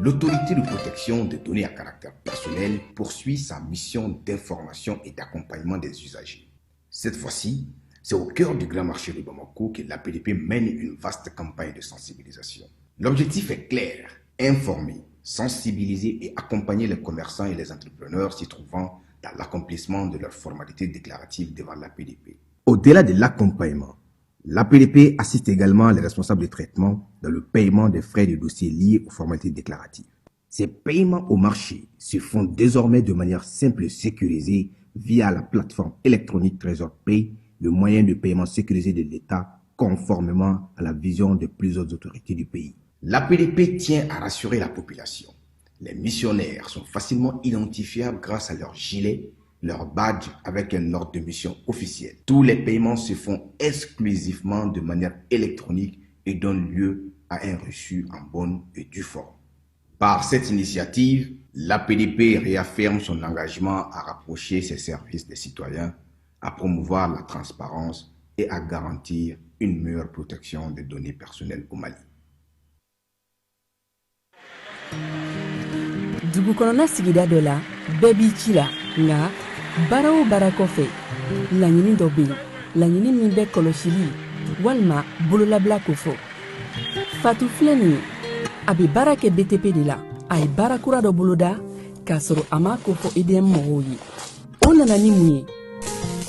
L'autorité de protection des données à caractère personnel poursuit sa mission d'information et d'accompagnement des usagers. Cette fois-ci, c'est au cœur du grand marché de Bamako que l'APDP mène une vaste campagne de sensibilisation. L'objectif est clair, informer, sensibiliser et accompagner les commerçants et les entrepreneurs s'y trouvant dans l'accomplissement de leurs formalités déclaratives devant l'APDP. Au-delà de l'accompagnement, l'APDP assiste également les responsables de traitement dans le paiement des frais de dossier liés aux formalités déclaratives. Ces paiements au marché se font désormais de manière simple et sécurisée via la plateforme électronique Trésor Pay, le moyen de paiement sécurisé de l'État conformément à la vision de plusieurs autorités du pays. L'APDP tient à rassurer la population. Les missionnaires sont facilement identifiables grâce à leur gilet, leur badge avec un ordre de mission officiel. Tous les paiements se font exclusivement de manière électronique et donnent lieu à un reçu en bonne et due forme. Par cette initiative, l'APDP réaffirme son engagement à rapprocher ses services des citoyens, à promouvoir la transparence et à garantir une meilleure protection des données personnelles au Mali. Dugu kɔnɔna sigida dɔ la, bɛɛ b'i ci la, nka baara o baara kɔfɛ, laɲini dɔ bɛ yen, laɲini min bɛ kɔlɔsili walima bololabila kofɔ. Fatu filɛ nin ye, a bɛ baara kɛ BTP de la. A ye baara kura dɔ boloda k'a sɔrɔ a m'a kofɔ EDM mɔgɔw ye. O nana ni mun ye?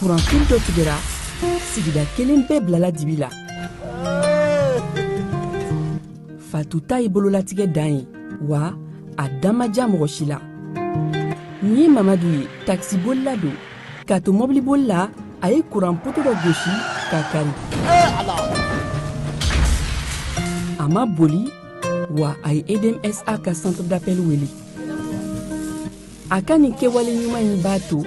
Kuranfili dɔ tigɛra, sigida kelen bɛɛ bilala dibi la. Fatu ta ye bololatigɛ dan ye, wa a da ma diya mɔgɔ si la. Nin ye Mamadu ye, takisibolila don. K'a to mɔbiliboli la, a ye kuran poto dɔ gosi k'a kari. A ma boli, wa a ye EDMSA ka centre d'appel wele. A ka nin kɛwale ɲuman in b'a to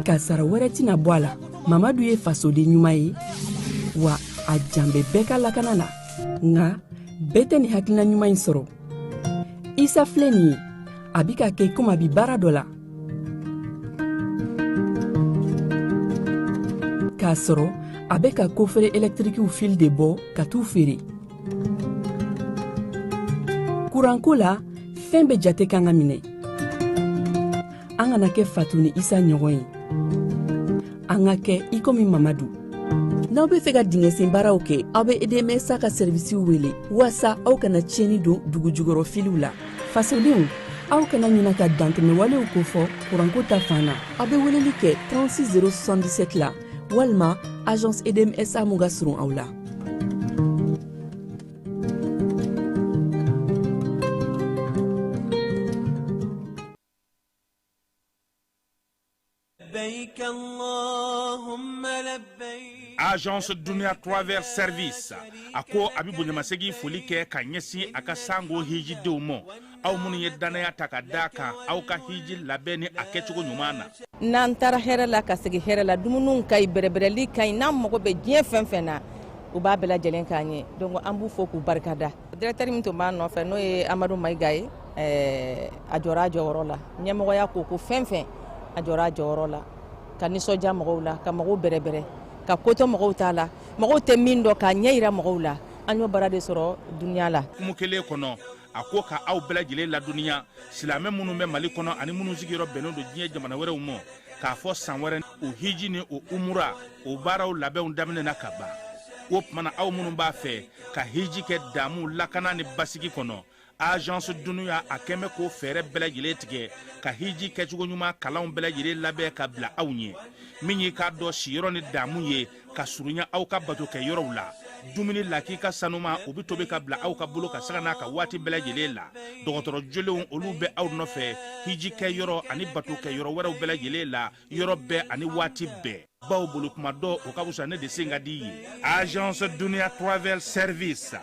kasara wɛrɛ tɛna bɔ a la. Mamadu ye fasoden ɲuman ye, wa a jan bɛ bɛɛ ka lakana la. Nka bɛɛ tɛ nin hakilina ɲuman in sɔrɔ. Isa filɛ nin ye, a bi ka kɛ komi a bi baara dɔ la, k'a sɔrɔ a bɛ ka kofere ɛlɛtirikiw fil de bɔ ka t'u feere. Kuranko la, fɛn bɛɛ jate kan ka minɛ. An kana kɛ Fatu ni Isa ɲɔgɔn ye, an ka kɛ i komi Mamadu. N'aw bɛ fɛ ka dingɛsen baaraw kɛ, aw bɛ EDMSA ka sɛrivisiw wele waasa aw kana tiɲɛni don dugu jukɔrɔ filiw la. Fasodenw, aw kana ɲina ka dantɛmɛwalew kofɔ kuranko ta fan na. Aw bɛ weleli kɛ 36 077 la walima agence EDMSA mun ka surun aw la. Agence Dunia Travel Service a ko a bɛ bonyamasegin foli kɛ ka ɲɛsin a ka sango hijidenw ma, aw minnu ye dannaya ta ka d'a kan aw ka hiji labɛn ni a kɛcogo ɲuman na. N'an taara hɛrɛ la ka segin hɛrɛ la, dumuniw ka ɲi, bɛrɛbɛrɛli ka ɲi, n'an mago bɛ diɲɛ fɛn fɛn na, u b'a bɛɛ lajɛlen k'an ye. Donc an b'u fo k'u barikada. Directeur min tun b'an nɔfɛ, n'o ye Amadu Mayiga ye, a jɔra a jɔyɔrɔ la. Ɲɛmɔgɔya ko ko fɛn fɛn, a jɔra a jɔyɔrɔ la, ka nisɔndiya mɔgɔw la, ka mɔgɔw bɛrɛbɛrɛ, ka kotɔ mɔgɔw t'a la, mɔgɔw tɛ min dɔn k'a ɲɛ yira mɔgɔw la. An y'o baara de sɔrɔ dunuya la. Hukumu kelen kɔnɔ, a ko ka aw bɛɛ lajɛlen ladɔnniya, silamɛ minnu bɛ Mali kɔnɔ ani minnu sigiyɔrɔ bɛnnen don diɲɛ jamana wɛrɛw ma, k'a fɔ san wɛrɛ o hiji ni o umura o baaraw labɛnw daminɛna ka ban. O tuma na, aw minnu b'a fɛ ka hiji kɛ damu, lakana ni basigi kɔnɔ, Agence Dunuya a kɛn bɛ k'o fɛɛrɛ bɛɛ lajɛlen tigɛ ka hiji kɛcogo ɲuman kalanw bɛɛ lajɛlen labɛn ka bila aw ɲɛ. Min y'i k'a dɔn siyɔrɔ ni damu ye ka surunya aw ka bato kɛ yɔrɔw la, dumuni lakika sanuma o bɛ tobi ka bila aw ka bolo ka sanga n'a ka waati bɛɛ lajɛlen la. Dɔgɔtɔrɔ jolenw olu bɛ aw nɔfɛ hiji kɛ yɔrɔ ani bato kɛ yɔrɔ wɛrɛw bɛɛ lajɛlen la, yɔrɔ bɛɛ ani waati bɛɛ, baw bolo kuma dɔ o ka fisa ne de sen ka di ye. Agence Dunia Travel Service,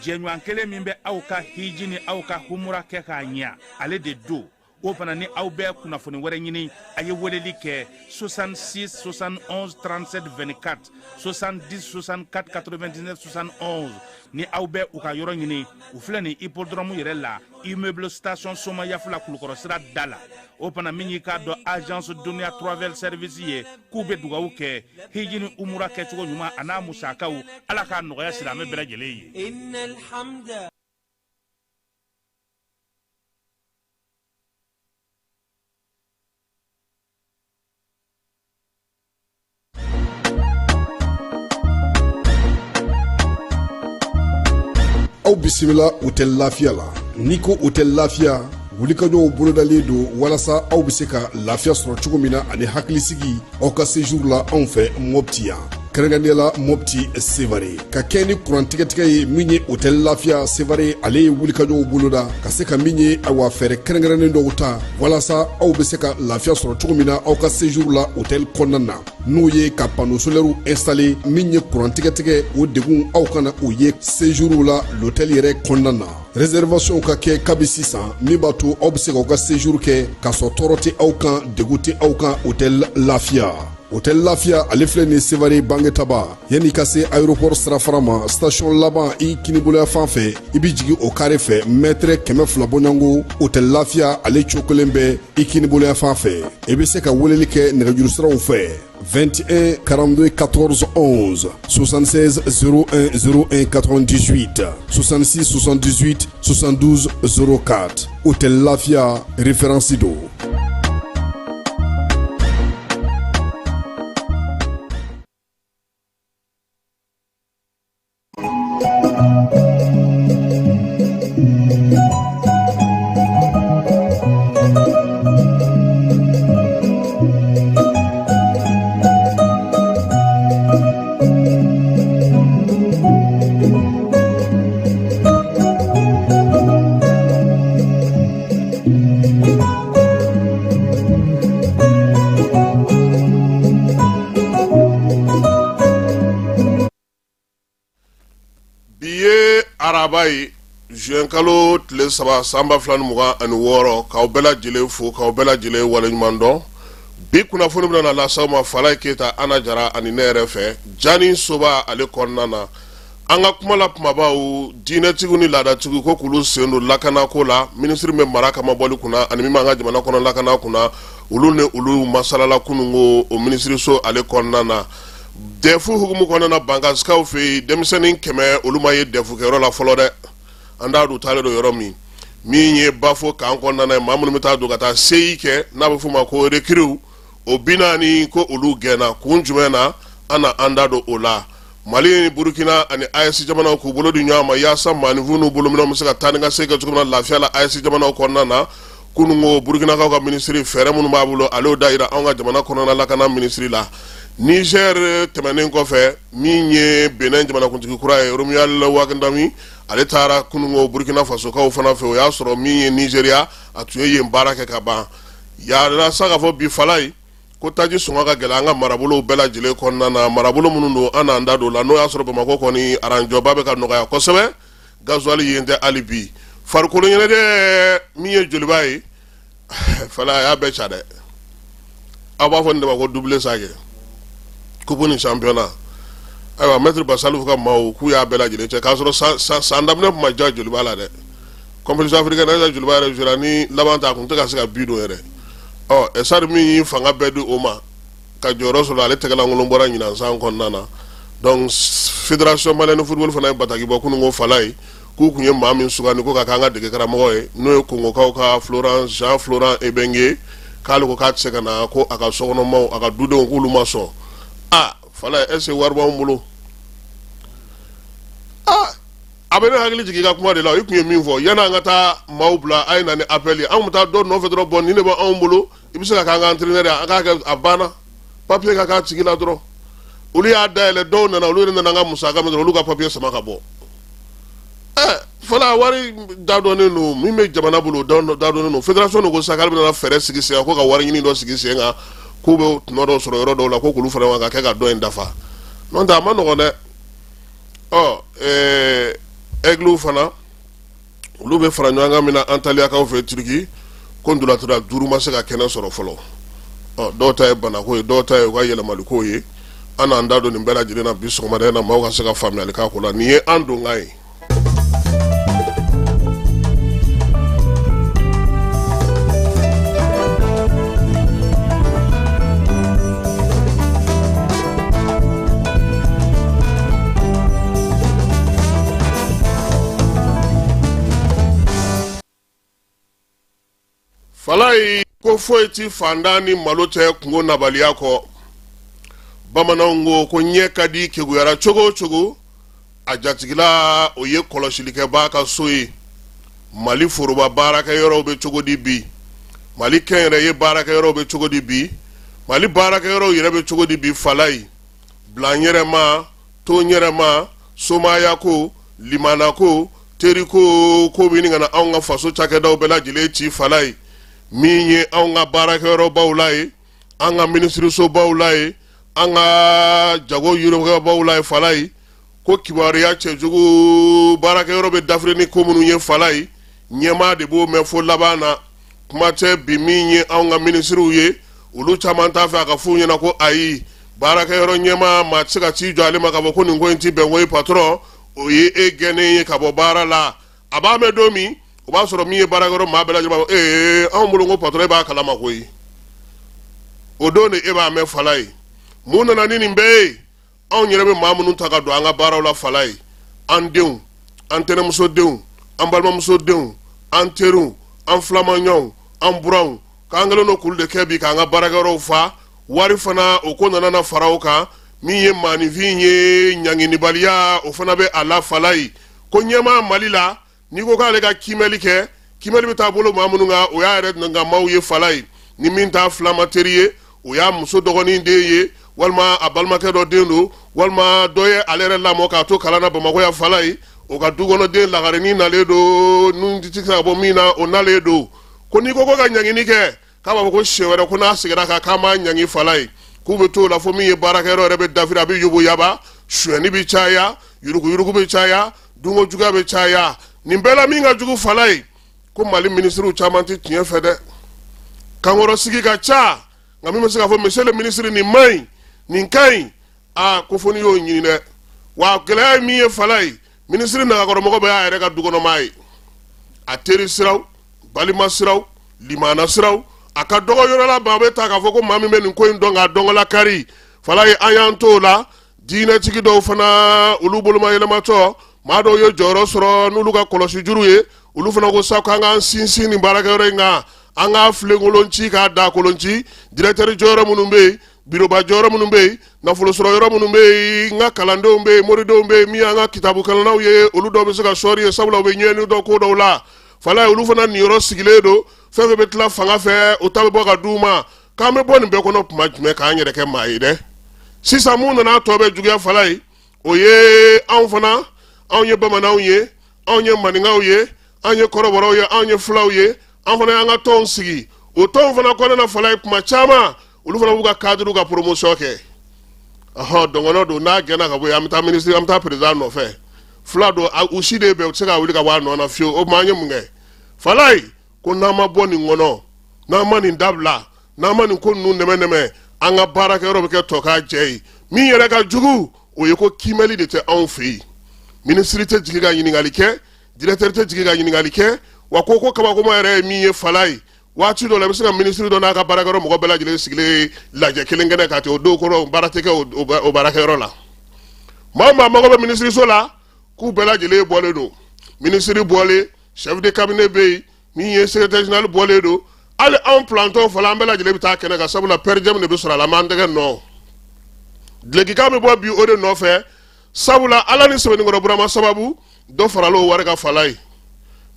jɛɲɔgɔn kelen min bɛ aw ka hiji ni aw ka humura kɛ k'a ɲɛ, ale de don. O fana ni aw bɛ kunnafoni wɛrɛ ɲini, a ye weleli kɛ 66 71 37 24, 70 64 99 71. Ni aw bɛ u ka yɔrɔ ɲini, u filɛ nin hippodrome yɛrɛ la, immeuble station Somayafula, Kulukɔrɔ sira da la. O fana min y'i k'a dɔn Agence Dunia Travel Service ye, k'u bɛ dugawu kɛ hiji ni umura kɛcogo ɲuman a n'a musakaw, Ala k'a nɔgɔya silamɛ bɛɛ lajɛlen ye. Aw bisimila hôtel Lafiya la. N'i ko hôtel Lafiya, wulikajɔw bolodalen don walasa aw bɛ se ka lafiya sɔrɔ cogo min na ani hakilisigi aw ka séjour la anw fɛ Mopti yan, kɛrɛnkɛrɛnnenya la Mopti Sevare. Ka kɛ ni kuran tigɛtigɛ ye min ye, hôtel Lafiya Sevare ale ye wulikajɔw boloda ka se ka min ye, awa, fɛɛrɛ kɛrɛnkɛrɛnnen dɔw ta walasa aw bɛ se ka lafiya sɔrɔ cogo min na aw ka séjour la hôtel kɔnɔna na, n'o ye ka panneau solaire installé. Min ye kuran tigɛtigɛ, o degun aw kana o ye séjour la l'hôtel yɛrɛ kɔnɔna na. Réservation ka kɛ kabi sisan, min b'a to aw bɛ se k'aw ka séjour kɛ k'a sɔrɔ tɔɔrɔ tɛ aw kan, degun tɛ aw kan. Hôtel Lafiya, hôtel Lafiya ale filɛ nin Sevare Bangetaba, yanni ka se aéroport sirafara ma, station laban i kiniboloya fan fɛ, i bɛ jigin o carré fɛ, mètre 200 bɔɲɔgɔnko, hôtel Lafiya ale cogo kelen bɛ i kiniboloya fan fɛ. I bɛ se ka weleli kɛ nɛgɛjuru siraw fɛ: 21 42 14 11, 76 01 01 98, 66 78 72 04. Hôtel Lafia, référence do. Bi ye araba ye, juin kalo tile 3, san 2026. K'aw bɛɛ lajɛlen fo, k'aw bɛɛ lajɛlen waleɲuman dɔn. Bi kunnafoni bɛna lase aw ma Falaye Keyita, Ana Jara ani ne yɛrɛ fɛ Jani Soba ale kɔnɔna na. An ka kuma la kumabaw: diinɛtigiw ni laadatigiw ko k'olu sen don lakanako la. Minisiri bɛ mara kamabɔli kunna ani min b'an ka jamana kɔnɔ lakana kunna, olu ni olu masalala kununko o minisiriso ale kɔnɔna na. Dɛfu hukumu kɔnɔna na, Bankasikaw fɛ yen, denmisɛnnin 100 olu ma ye dɛfu kɛyɔrɔ la fɔlɔ dɛ. An t'a dɔn taalen don yɔrɔ min. Min ye Bafo kan kɔnɔna na ye, maa minnu bɛ taa don ka taa CI kɛ, n'a bɛ f'o ma ko recrues, o 40 ko olu gɛnna. Kun jumɛn na? An na an da don o la. Mali ni Burukina ani AES jamanaw k'u bolo di ɲɔgɔn ma yaasa maaninfin n'u bolominɛnw bɛ se ka taa ni ka segin kɛ cogo min na lafiya la AES jamanaw kɔnɔna na. Kununko, Burukinakaw ka minisiri, fɛɛrɛ minnu b'a bolo, ale y'o da yira anw ka jamana kɔnɔna lakana minisiri la. Niger tɛmɛnen kɔfɛ, min ye Benin jamanakuntigi kura ye, Romuald Wadagni, ale taara kununko Burukina Fasokaw fana fɛ. O y'a sɔrɔ min ye Nigeria, a tun ye yen baara kɛ ka ban. Yala sa k'a fɔ bi, Falaye, ko taji sɔngɔ ka gɛlɛn an ka marabolow bɛɛ lajɛlen kɔnɔna na. Marabolo minnu don, an n'an da don la. N'o y'a sɔrɔ Bamakɔ kɔni aranjɔba bɛ ka nɔgɔya kosɛbɛ, gasoil yen tɛ hali bi. Farikolo ɲɛnajɛ, min ye Joliba ye, Fala, a y'a bɛɛ ca dɛ. Aw b'a fɔ nin de ma ko doublé sa kɛ, coupe ni championnat. Ayiwa, maître Basalu ka maaw k'u y'a bɛɛ lajɛlen cɛ, k'a sɔrɔ san daminɛ tun ma diya Joliba la dɛ. Compétition africaine na, Joliba yɛrɛ jouera ni laban ta, a tun tɛ ka se ka but don yɛrɛ. Ɔ Esar min y'i fanga bɛɛ di o ma ka jɔyɔrɔ sɔrɔ, ale tɛgɛlankolon bɔra ɲinan san kɔnɔna na. Donc Fédération malienne de football fana ye bataki bɔ kunun ko, Falaye, k'u tun ye maa min sugandi ko ka k'an ka dege karamɔgɔ ye, n'o ye Kongokaw ka Florent Jean Florent Ibenge, k'ale ko k'a tɛ se ka na, ko a ka sokɔnɔmaw, a ka dudenw, k'olu ma sɔn. A Falaye, est ce que wari b'anw bolo? Aa, a bɛ ne hakili jigin i ka kuma de la. I tun ye min fɔ yanni an ka taa maaw bila, a ye na ni appel ye, an tun bɛ taa dɔ nɔfɛ dɔrɔn. Bon, nin de bɛ anw bolo, i bɛ se ka k'an ka entraîneur ye, an k'a kɛ, a banna, papier ka k'a tigi la dɔrɔn. Olu y'a dayɛlɛ, dɔw nana, olu yɛrɛ nana an ka musaka min dɔrɔn, olu ka papier sama ka bɔ. Ɛ Fala, wari dadɔnnen don, min bɛ jamana bolo dadɔnnen don. Fédération de ko sisan k'ale bɛna fɛɛrɛ sigi sen kan, ko ka wari ɲini dɔ sigi sen kan, k'u bɛ tɔnɔ dɔ sɔrɔ yɔrɔ dɔw la, ko k'olu fana ka kɛ ka dɔ in dafa. N'o tɛ, a ma nɔgɔn dɛ. Ɔ Aigles fana, olu bɛ fara ɲɔgɔn kan min na Antaliyakaw fɛ Turki, ko ntolacila 5 ma se ka kɛnɛ sɔrɔ fɔlɔ. Ɔ dɔw ta ye banako ye, dɔw ta ye u ka yɛlɛmaliko ye. An n'an da don nin bɛɛ lajɛlen na bi sɔgɔmada in na, maaw ka se ka faamuyali k'a ko la. Nin ye an donkan ye. Falaye ko foyi ti fantan ni malo cɛ kungo nabaliya kɔ. Bamananw ko ko ɲɛ ka di keguyara cogo o cogo. A jatigila o ye kɔlɔsilikɛbaa ka so ye. Mali foroba baarakɛyɔrɔw bɛ cogo di bi? Mali kɛnyɛrɛye baarakɛyɔrɔw bɛ cogo di bi? Mali baarakɛyɔrɔw yɛrɛ bɛ cogo di bi? Falayi, bila n yɛrɛ ma, to n yɛrɛ ma, somaya ko, limana ko, teri ko, ko bɛ ɲini ka na anw ka faso cakɛdaw bɛɛ lajɛlen ci. Falayi, min ye anw ka baarakɛyɔrɔbaw la ye, an ka minisirisobaw la ye, an ka jago yiribaw la ye. Falayi, ko kibaruya cɛjugu, baarakɛyɔrɔ bɛ dafiri ni ko minnu ye, Falayi, ɲɛmaa de b'o mɛn fo laban na. Kuma tɛ bi, min ye anw ka minisiriw ye, olu caman t'a fɛ a ka f'u ɲɛna ko ayi, baarakɛyɔrɔ ɲɛmaa, maa tɛ se ka t'i jɔ ale ma k'a fɔ ko nin ko in ti bɛn ko ye patɔrɔn, o ye e gɛnnen ye ka bɔ baara la. A b'a mɛn don min, o b'a sɔrɔ min ye baarakɛyɔrɔ maa bɛɛ lajɛlen b'a fɔ ee, anw bolo ko patɔrɔn, e b'a kalama koyi. O don de e b'a mɛn. Falayi, mun nana ni nin bɛɛ ye? Anw yɛrɛ bɛ maa minnu ta ka don an ka baaraw la, Falayi, an denw, an tɛnɛmuso denw, an balimamuso denw, an teriw, an filamaɲɔgɔnw, an buranw, k'an kɛlen don k'olu de kɛ bi k'an ka baarakɛyɔrɔw fa. Wari fana, o ko nana na fara o kan. Min ye maaninfin ye, ɲanginibaliya, o fana bɛ a la. Falayi, ko ɲɛmaa Mali la, n'i ko k'ale ka kiimɛli kɛ, kiimɛli bɛ taa bolo maa minnu kan, o y'a yɛrɛ nka maaw ye. Falayi, ni min t'a filama teri ye, o y'a muso dɔgɔnin den ye, walima a balimakɛ dɔ den don, walima dɔ ye ale yɛrɛ lamɔ k'a to kalan na Bamakɔ yan. Falayi, o ka du kɔnɔ den lagarenin nalen don, nun tɛ se ka bɔ min na, o nalen don. Ko n'i ko ko ka ɲangini kɛ, k'a b'a fɔ ko siɲɛ wɛrɛ ko n'a seginna kan, k'an b'a ɲangi. Falayi, k'u bɛ t'o la fo min ye baarakɛyɔrɔ yɛrɛ bɛ dafiri, a bɛ yoboyaba, sonyɛni bɛ caya, yuruguyurugu bɛ caya, dunko juguya bɛ caya. Nin bɛɛ la, min ka jugu, Falayi, ko Mali minisiriw caman tɛ tiɲɛ fɛ dɛ. Kankɔrɔ sigi ka ca, nka min bɛ se k'a fɔ monsieur le ministre, nin man ɲi, nin ka ɲi, aa, ko fo n'i y'o ɲini dɛ. Wa gɛlɛya ye min ye, Falayi, minisiri nagakɔrɔmɔgɔ bɛɛ y'a yɛrɛ ka dukɔnɔmaa ye, a teri siraw, balima siraw, limana siraw, a ka dɔgɔ yɔrɔ la maa bɛ ta k'a fɔ ko maa min bɛ nin ko in dɔn k'a dɔnkɔla kari. Falayi, an y'an t'o la. Diinɛtigi dɔw fana, olu boloma yɛlɛmatɔ, maa dɔw ye jɔyɔrɔ sɔrɔ n'olu ka kɔlɔsi juru ye, olu fana ko sa k'an k'an sinsin nin baarakɛyɔrɔ in kan, an k'a filenkolon ci, k'a dakolon ci. Directeur jɔyɔrɔ minnu bɛ yen, biroba jɔyɔrɔ minnu bɛ yen, nafolo sɔrɔ yɔrɔ minnu bɛ yen, n ka kalandenw bɛ yen, moridenw bɛ yen, min y'an ka kitabukalannaw ye, olu dɔw bɛ se ka sɔɔri ye, sabula u bɛ ɲɛɲini dɔn ko dɔw la. Falayi, olu fana niyɔrɔ sigilen don, fɛn fɛn bɛ tila fanga fɛ, o ta bɛ bɔ ka d'u ma. K'an bɛ bɔ nin bɛɛ kɔnɔ tuma jumɛn k'an yɛrɛ kɛ maa ye dɛ? Sisan, mun nana tɔ bɛ juguya, Falayi, o ye anw fana, anw ye bamananw ye, anw ye maninkaw ye, an ye kɔrɔbɔrɔw ye, anw ye fulaw ye, an fana y'an ka tɔnw sigi. O tɔnw fana kɔnɔna na, Falayi, kuma caman, olu fana b'u ka cadre ka promotion kɛ. Ɔhɔn, dɔngɔnɔ don, n'a gɛnna ka bɔ yen, an bɛ taa ministre, an bɛ taa président nɔfɛ. Fula don, u si de bɛn, u tɛ se ka wuli ka bɔ a nɔ na fiyewu. O tuma, an ye mun kɛ? Falayi, ko n'an ma bɔ nin kɔnɔ, n'an ma nin dabila, n'an ma nin ko ninnu nɛmɛ nɛmɛ, an ka baarakɛyɔrɔ bɛ kɛ tɔ k'a jɛ ye. Min yɛrɛ ka jugu, o ye ko kiimɛli de tɛ anw fɛ yen. Minisiri tɛ jigin ka ɲininkali kɛ, directeur tɛ jigin ka ɲininkali kɛ. Wa ko kabakoma yɛrɛ ye min ye, Falayi, waati dɔ la, i bɛ se ka minisiri dɔ n'a ka baarakɛyɔrɔ mɔgɔ bɛɛ lajɛlen sigilen lajɛ kelen kɛnɛ kan ten. O don kɔrɔ, baara tɛ kɛ o baarakɛyɔrɔ la. Maa o maa mago bɛ minisiriso la, k'u bɛɛ lajɛlen bɔlen don. Minisiri bɔlen, chef de cabinet bɛ yen, min ye secrétaire général bɔlen don. Hali anw plantɔw fana, an bɛɛ lajɛlen bɛ taa kɛnɛ kan, sabula per diem de bɛ sɔrɔ a la. An b'an tɛgɛ nɔ dulokikan bɛ bɔ bi o de nɔfɛ, sabula Ala ni Sɛbɛnnikɔrɔ Burama sababu dɔ farala o wari kan. Falayi,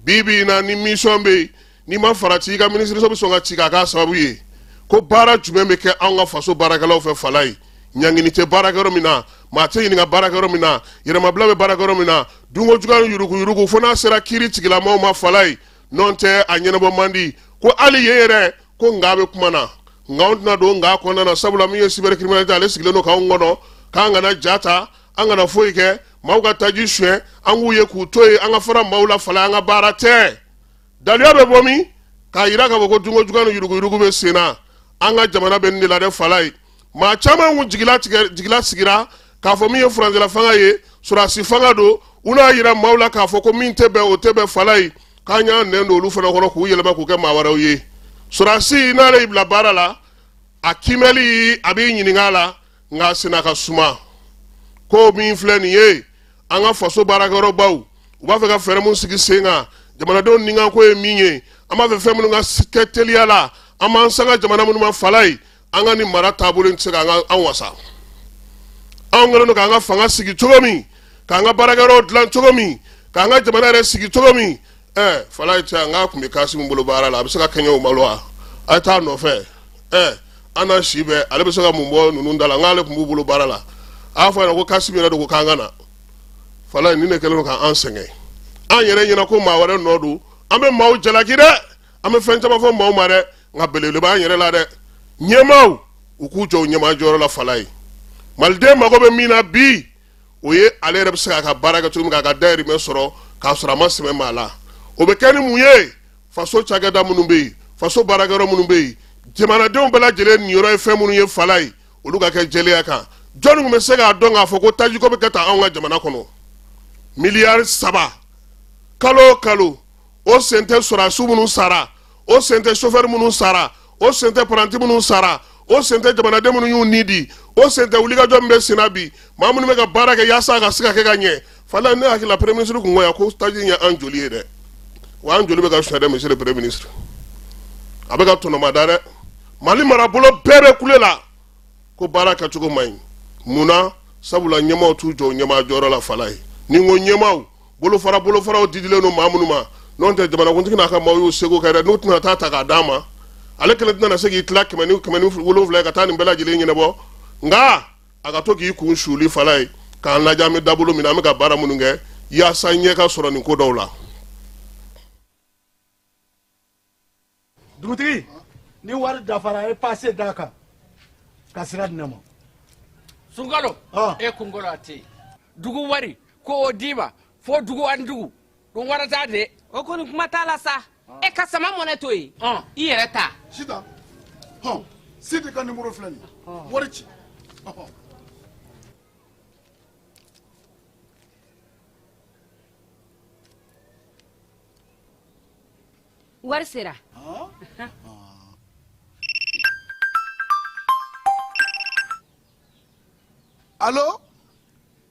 bi bi in na, ni mission bɛ yen, n'i ma farati, i ka minisiriso bɛ sɔn ka ci k'a k'a sababu ye. Ko baara jumɛn bɛ kɛ anw ka faso baarakɛlaw fɛ, Falayi? Ɲangini tɛ baarakɛyɔrɔ min na, maa tɛ ɲininka baarakɛyɔrɔ min na, yɛrɛmabila bɛ baarakɛyɔrɔ min na, dunko juguya ni yuruguyurugu, fo n'a sera kiiri tigilamaaw ma, Falayi, n'o tɛ a ɲɛnabɔ man di. Ko hali yen yɛrɛ, ko nka bɛ kuma na, nka anw tɛna don nka kɔnɔna na, sabula min ye cybercriminalité, ale sigilen don k'anw kɔnɔ, k'an kana ja ta, an kana foyi kɛ, maaw ka taji suɲɛ, an k'u ye k'u to yen, an ka fara maaw la. Falayi, an ka baara tɛ. Daluya bɛ bɔ min k'a jira k'a fɔ ko dunko juguya ni yuruguyurugu bɛ sen na an ka jamana bɛ nin de la dɛ. Falayi, maa caman kun jigila sigira k'a fɔ min ye furancɛla fanga ye, sɔrɔdasi fanga don, u n'a jira maaw la k'a fɔ ko min tɛ bɛn, o tɛ bɛn. Falayi, k'an y'an nɛn don olu fana kɔrɔ k'u yɛlɛma k'u kɛ maa wɛrɛw ye. Sɔrɔdasi, n'ale y'i bila baara la, a kiimɛli, a b'i ɲininka a la, nka a senna ka suma. Ko min filɛ nin ye, an ka faso baarakɛyɔrɔbaw, u b'a fɛ ka fɛɛrɛ mun sigi sen kan, jamanadenw nikanko ye min ye, an b'a fɛ fɛn minnu ka kɛ teliya la, an b'an sanga jamana minnu ma. Falayi, an ka nin mara taabolo in tɛ se k'an ka an wasa. Anw kɛlen don k'an ka fanga sigi cogo min, k'an ka baarakɛyɔrɔw dilan cogo min, k'an ka jamana yɛrɛ sigi cogo min. Ɛɛ Falaye cɛ, an k'a tun bɛ Kasimu bolo baara la, a bɛ se ka kɛɲɛ o ma wa? A ye taa nɔfɛ. Ɛɛ an n'a si bɛɛ, ale bɛ se ka mun bɔ ninnu da la? N k'ale tun b'u bolo baara la. A y'a fɔ a ɲɛna ko Kasimu yɛrɛ de ko k'an ka na. Falaye, nin de kɛlen don k'an sɛgɛn. An yɛrɛ ɲɛna ko maa wɛrɛ nɔ don. An bɛ maaw jalaki dɛ, an bɛ fɛn caman fɔ maaw ma dɛ, nka belebele b'an yɛrɛ la dɛ. Ɲɛmaaw, u k'u jɔ u ɲɛmaa jɔyɔrɔ la. Falaye, maliden mago bɛ min na bi, o ye ale yɛrɛ bɛ se k'a ka baara kɛ cogo min, k'a ka dayirimɛ sɔrɔ k'a sɔrɔ a ma sɛmɛ maa la. O bɛ kɛ ni mun ye? Faso cakɛda minnu bɛ yen, faso baarakɛyɔrɔ minnu bɛ yen, jamanadenw bɛɛ lajɛlen niyɔrɔ ye fɛn minnu ye, Falaye, olu ka kɛ jɛlenya kan. Jɔnni tun bɛ se k'a dɔn k'a fɔ ko tajiko bɛ kɛ tan anw ka jamana kɔnɔ? Miliyari 3 kalo o kalo, o sen tɛ sɔrɔdasiw minnu sara, o sen tɛ sofɛri minnu sara, o sen tɛ paranti minnu sara, o sen tɛ jamanaden minnu y'u ni di, o sen tɛ wulikajɔ min bɛ senna bi, maa minnu bɛ ka baara kɛ yaasa a ka se ka kɛ ka ɲɛ. Falaye, ne hakili la premier ministre kun ko yan ko taji ye an joli ye dɛ, wa an joli bɛ ka suɲɛ dɛ. Monsieur le premier ministre, a bɛ ka tɔnɔmada dɛ. Mali marabolo bɛɛ bɛ kule la ko baara kɛcogo man ɲi. Mun na? Sabula ɲɛmaaw t'u jɔ ɲɛmaa jɔyɔrɔ la. Falaye, ni n ko ɲɛmaaw, bolofara bolofaraw didilen don maa minnu ma, n'o tɛ jamanakuntigi n'a ka maaw y'u seko kɛ dɛ. N'u tɛna taa ta k'a d'a ma, ale kelen tɛna se k'i tila 107 ye ka taa nin bɛɛ lajɛlen ɲɛnabɔ. Nka a ka to k'i kun suli, Falaye, k'an lajɛ an bɛ dabolo min na, an bɛ ka baara minnu kɛ yaasa ɲɛ ka sɔrɔ nin ko dɔw la. Dugutigi, ni wari dafara, a ye pase d'a kan ka sira di ne ma. Sunkalo, e kunkolo a tɛ yen. Dugu wari ko o d'i ma fo dugu ani dugu dun wara t'a de. O kɔni, kuma t'a la sa. E ka sama mɔnɛ to yen, i yɛrɛ ta. Sitan, hɔn, Sidi ka nimoro filɛ nin ye, wari ci. Wari sera. Alo,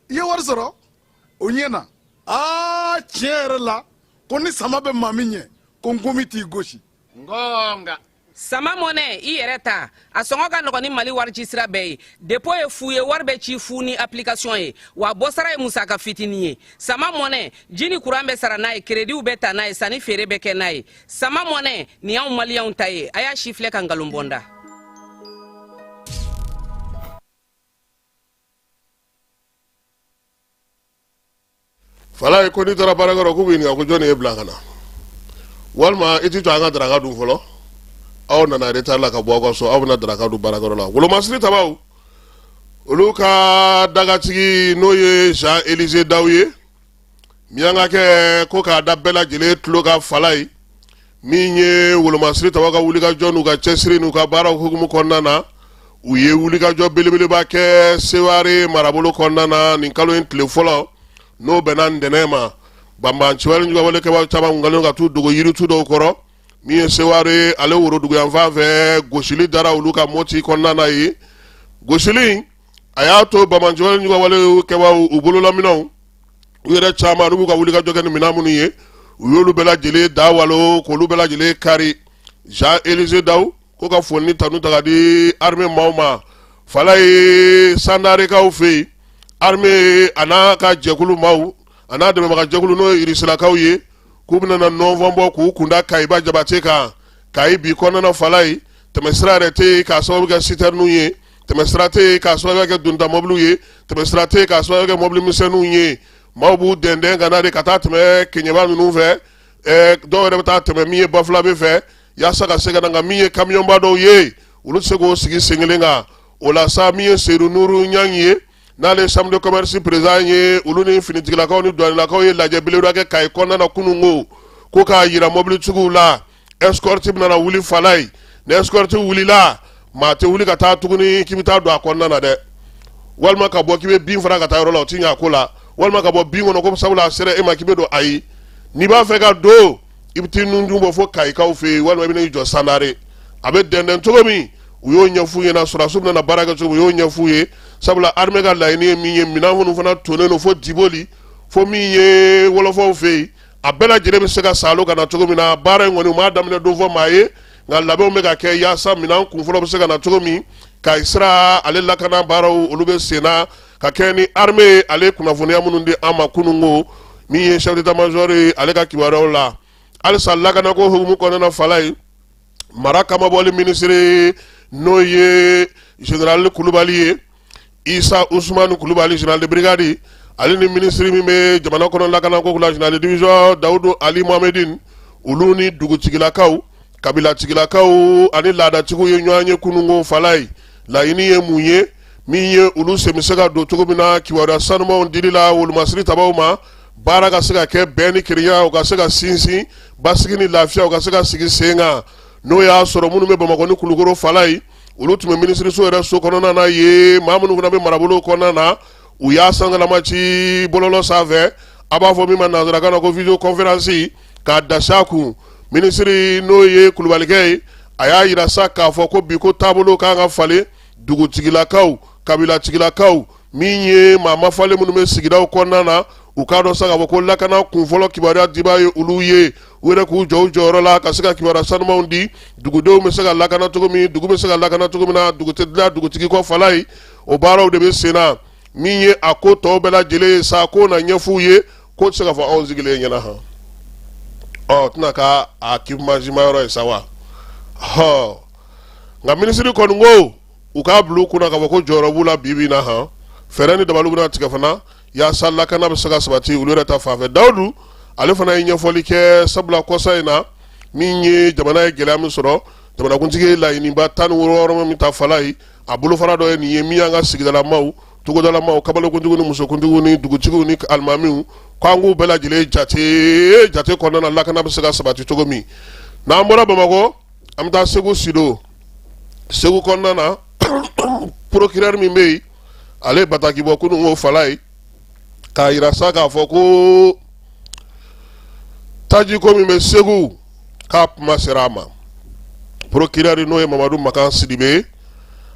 i ye wari sɔrɔ, o ɲɛna. Aa, tiɲɛ yɛrɛ la, ko ni sama bɛ maa min ɲɛ, ko nkomi t'i gosi. Ngonga. Sama mɔnɛ, i yɛrɛ ta, a sɔngɔ ka nɔgɔn ni Mali wari ci sira bɛɛ ye. Dépôt ye fu ye, wari bɛ ci fu ni application ye, wa bɔsara ye musaka fitinin ye. Sama mɔnɛ, ji ni kuran bɛ sara n'a ye, kerediw bɛ ta n'a ye, sanni feere bɛ kɛ n'a ye. Sama mɔnɛ nin y'anw maliyɛnw ta ye. A y'a si filɛ ka nkalon bɔ n da. Falaye, ko n'i taara baarakɛyɔrɔ, k'u b'i ɲininka ko jɔnni ye bila ka na, walima i t'i to an ka daraka dun fɔlɔ. Aw nana retard la ka bɔ aw ka so, aw bɛna daraka dun baarakɛyɔrɔ la. Wolomasiri tabaw, olu ka dagatigi, n'o ye Jean Élysée Daw ye, miyankakɛ ko k'a da bɛɛ lajɛlen tulo kan, Falaye, min ye wolomasiri tabaw ka wulikajɔ n'u ka cɛsiri n'u ka baaraw hukumu kɔnɔna na, u ye wulikajɔ belebeleba kɛ Seware marabolo kɔnɔna na nin kalo in tile fɔlɔ, n'o bɛnna ntɛnɛn ma. Banbaanciwale juguwalekɛbaw caman kun kɛlen ka t'u dogo yiritu dɔw kɔrɔ min ye Seware ale woroduguyanfan fɛ. Gosili dara olu ka Moti kɔnɔna na yen. Gosili a y'a to banbaanciwale juguwalekɛbaw u bololaminɛw, u yɛrɛ caman n'u b'u ka wulikajɔ kɛ ni minɛn minnu ye, u y'olu bɛɛ lajɛlen da walo k'olu bɛɛ lajɛlen kari. Jean Élysée Daw ko ka foli ni tanu ta ka di armée maaw ma. Falaye, Sandarekaw fɛ yen, armée a n'a ka jɛkulu maaw, a n'a dɛmɛbaga jɛkulu, n'o ye irisilakaw ye, k'u bɛna na nɔnfɔn bɔ k'u kunda Kayiba Jabate kan. Kayi bi kɔnɔna, Falaye, tɛmɛsira yɛrɛ tɛ yen k'a sababu kɛ sitɛriniw ye, tɛmɛsira tɛ yen k'a sababu kɛ donta mɔbiliw ye, tɛmɛsira tɛ yen k'a sababu kɛ mɔbili misɛnninw ye. Maaw b'u dɛndɛn ka na de ka taa tɛmɛ Keɲeba ninnu fɛ, dɔw yɛrɛ bɛ taa tɛmɛ min ye Bafulabe fɛ yaasa ka se ka na. Nka min ye kamiyɔnba dɔw ye, olu tɛ se k'o sigi sen kelen kan. O la sa, min ye Seyidu Nuru Ɲangi ye, n'ale ye chambre de commerce président ye, olu ni finitigilakaw ni douanelakaw ye lajɛ belebeleba kɛ Kayi kɔnɔna na kunun. Ko k'a yira mɔbilitigiw la, escorte bɛna wuli. Falaye, ni escorte wulila, maa tɛ wuli ka taa tuguni k'i bɛ taa don a kɔnɔna na dɛ, walima ka bɔ k'i bɛ bin fara ka taa yɔrɔ la, o tɛ ɲɛ a ko la, walima ka bɔ bin kɔnɔ ko sabula a sera e ma k'i bɛ don. Ayi, n'i b'a fɛ ka don, i bɛ t'i nujun bɔ fo Kayikaw fɛ yen, walima i bɛ n'i jɔ Sandare. A bɛ dɛndɛn cogo min, u y'o ɲɛf'u ɲɛna. Sɔrɔdasiw bɛna baara kɛ cogo min, u y'o ɲɛf'u ye, sabula armée ka laɲini ye min ye, minɛn minnu fana tonnen don fo Diboli, fo min ye wɔlɔfɔw fɛ yen, a bɛɛ lajɛlen bɛ se ka saalo ka na cogo min na. Baara in kɔni, u m'a daminɛ don fɔ maa ye, nka labɛnw bɛ ka kɛ yaasa minɛn kunfɔlɔ bɛ se ka na cogo min. Kayi sira ale lakana baaraw, olu bɛ sen na. Ka kɛ ni armée ye, ale ye kunnafoniya minnu di an ma kununko, min ye chef d'état major ye, ale ka kibaruyaw la. Halisa lakanako hukumu kɔnɔna na, Falaye, mara kamabɔli minisiri, n'o ye général Kulubali ye, Isa Usumani Kulubali, général de brigade, ale ni minisiri min bɛ jamana kɔnɔ lakanako la, général de division Dawudu Ali Mohamedine, olu ni dugutigilakaw, kabilatigilakaw ani laadatigiw ye ɲɔgɔn ye kununko. Falaye, laɲini ye mun ye? Min ye olu sen bɛ se ka don cogo min na kibaruya sanumanw dili la wolomasiri tabaw ma, baara ka se ka kɛ bɛn ni kelenya, u ka se ka sinsin, basigi ni lafiya u ka se ka sigi sen kan. N'o y'a sɔrɔ minnu bɛ Bamakɔ ni Kulukoro, Falaye, olu tun bɛ minisiriso yɛrɛ so kɔnɔna na ye. Maa minnu fana bɛ marabolo kɔnɔna na, u y'a sangalama ci bɔlɔlɔ sanfɛ, a b'a fɔ min ma nansarakan na ko visio conférence, k'a da a kun. Minisiri, n'o ye Kulubalikɛ ye, a y'a jira sa k'a fɔ ko bi ko taabolo kan ka falen. Dugutigilakaw, kabilatigilakaw, min ye maa mafalen minnu bɛ sigidaw kɔnɔna na, u k'a dɔn sa k'a fɔ ko lakana kunfɔlɔ kibaruya dibaa ye olu ye. U yɛrɛ k'u jɔ u jɔyɔrɔ la ka se ka kibaruya sanumanw di, dugudenw bɛ se ka lakana cogo min, dugu bɛ se ka lakana cogo min na, dugu tɛ dilan dugutigi kɔ. Falaye, o baaraw de bɛ sen na. Min ye a ko tɔw bɛɛ lajɛlen ye sa, k'o na ɲɛf'u ye, k'o tɛ se ka fɔ anw sigilen ɲɛna han. Ɔ tɛna ka a kibamajima yɔrɔ ye sa wa? Hɔ, nka minisiri kɔni ko u k'a bila u kunna k'a fɔ ko jɔyɔrɔ b'u la bi bi in na han. Fɛɛrɛ ni dabaliw bɛna tigɛ fana yaasa lakana bɛ se ka sabati olu yɛrɛ ta fan fɛ. Dawudu ale fana ye ɲɛfɔli kɛ, sabula kɔsa in na, min ye jamana ye gɛlɛya min sɔrɔ, jamanakuntigi ye laɲiniba 16 min ta, Falaye, a bolofara dɔ ye nin ye, min y'an ka sigidalamaw, togodalamaw, kabalenkuntigiw ni musokuntigiw ni dugutigiw ni alimamiw, k'an k'u bɛɛ lajɛlen jate jate kɔnɔna na, lakana bɛ se ka sabati cogo min. N'an bɔra Bamakɔ, an bɛ taa Segu. Sido Segu kɔnɔna na, procureur min bɛ yen, ale ye bataki bɔ kunun ko, Falaye, k'a yira sa k'a fɔ ko tajiko min bɛ Segu, k'a kuma sera a ma. Procureur, n'o ye Mamadu Makan Sidibe,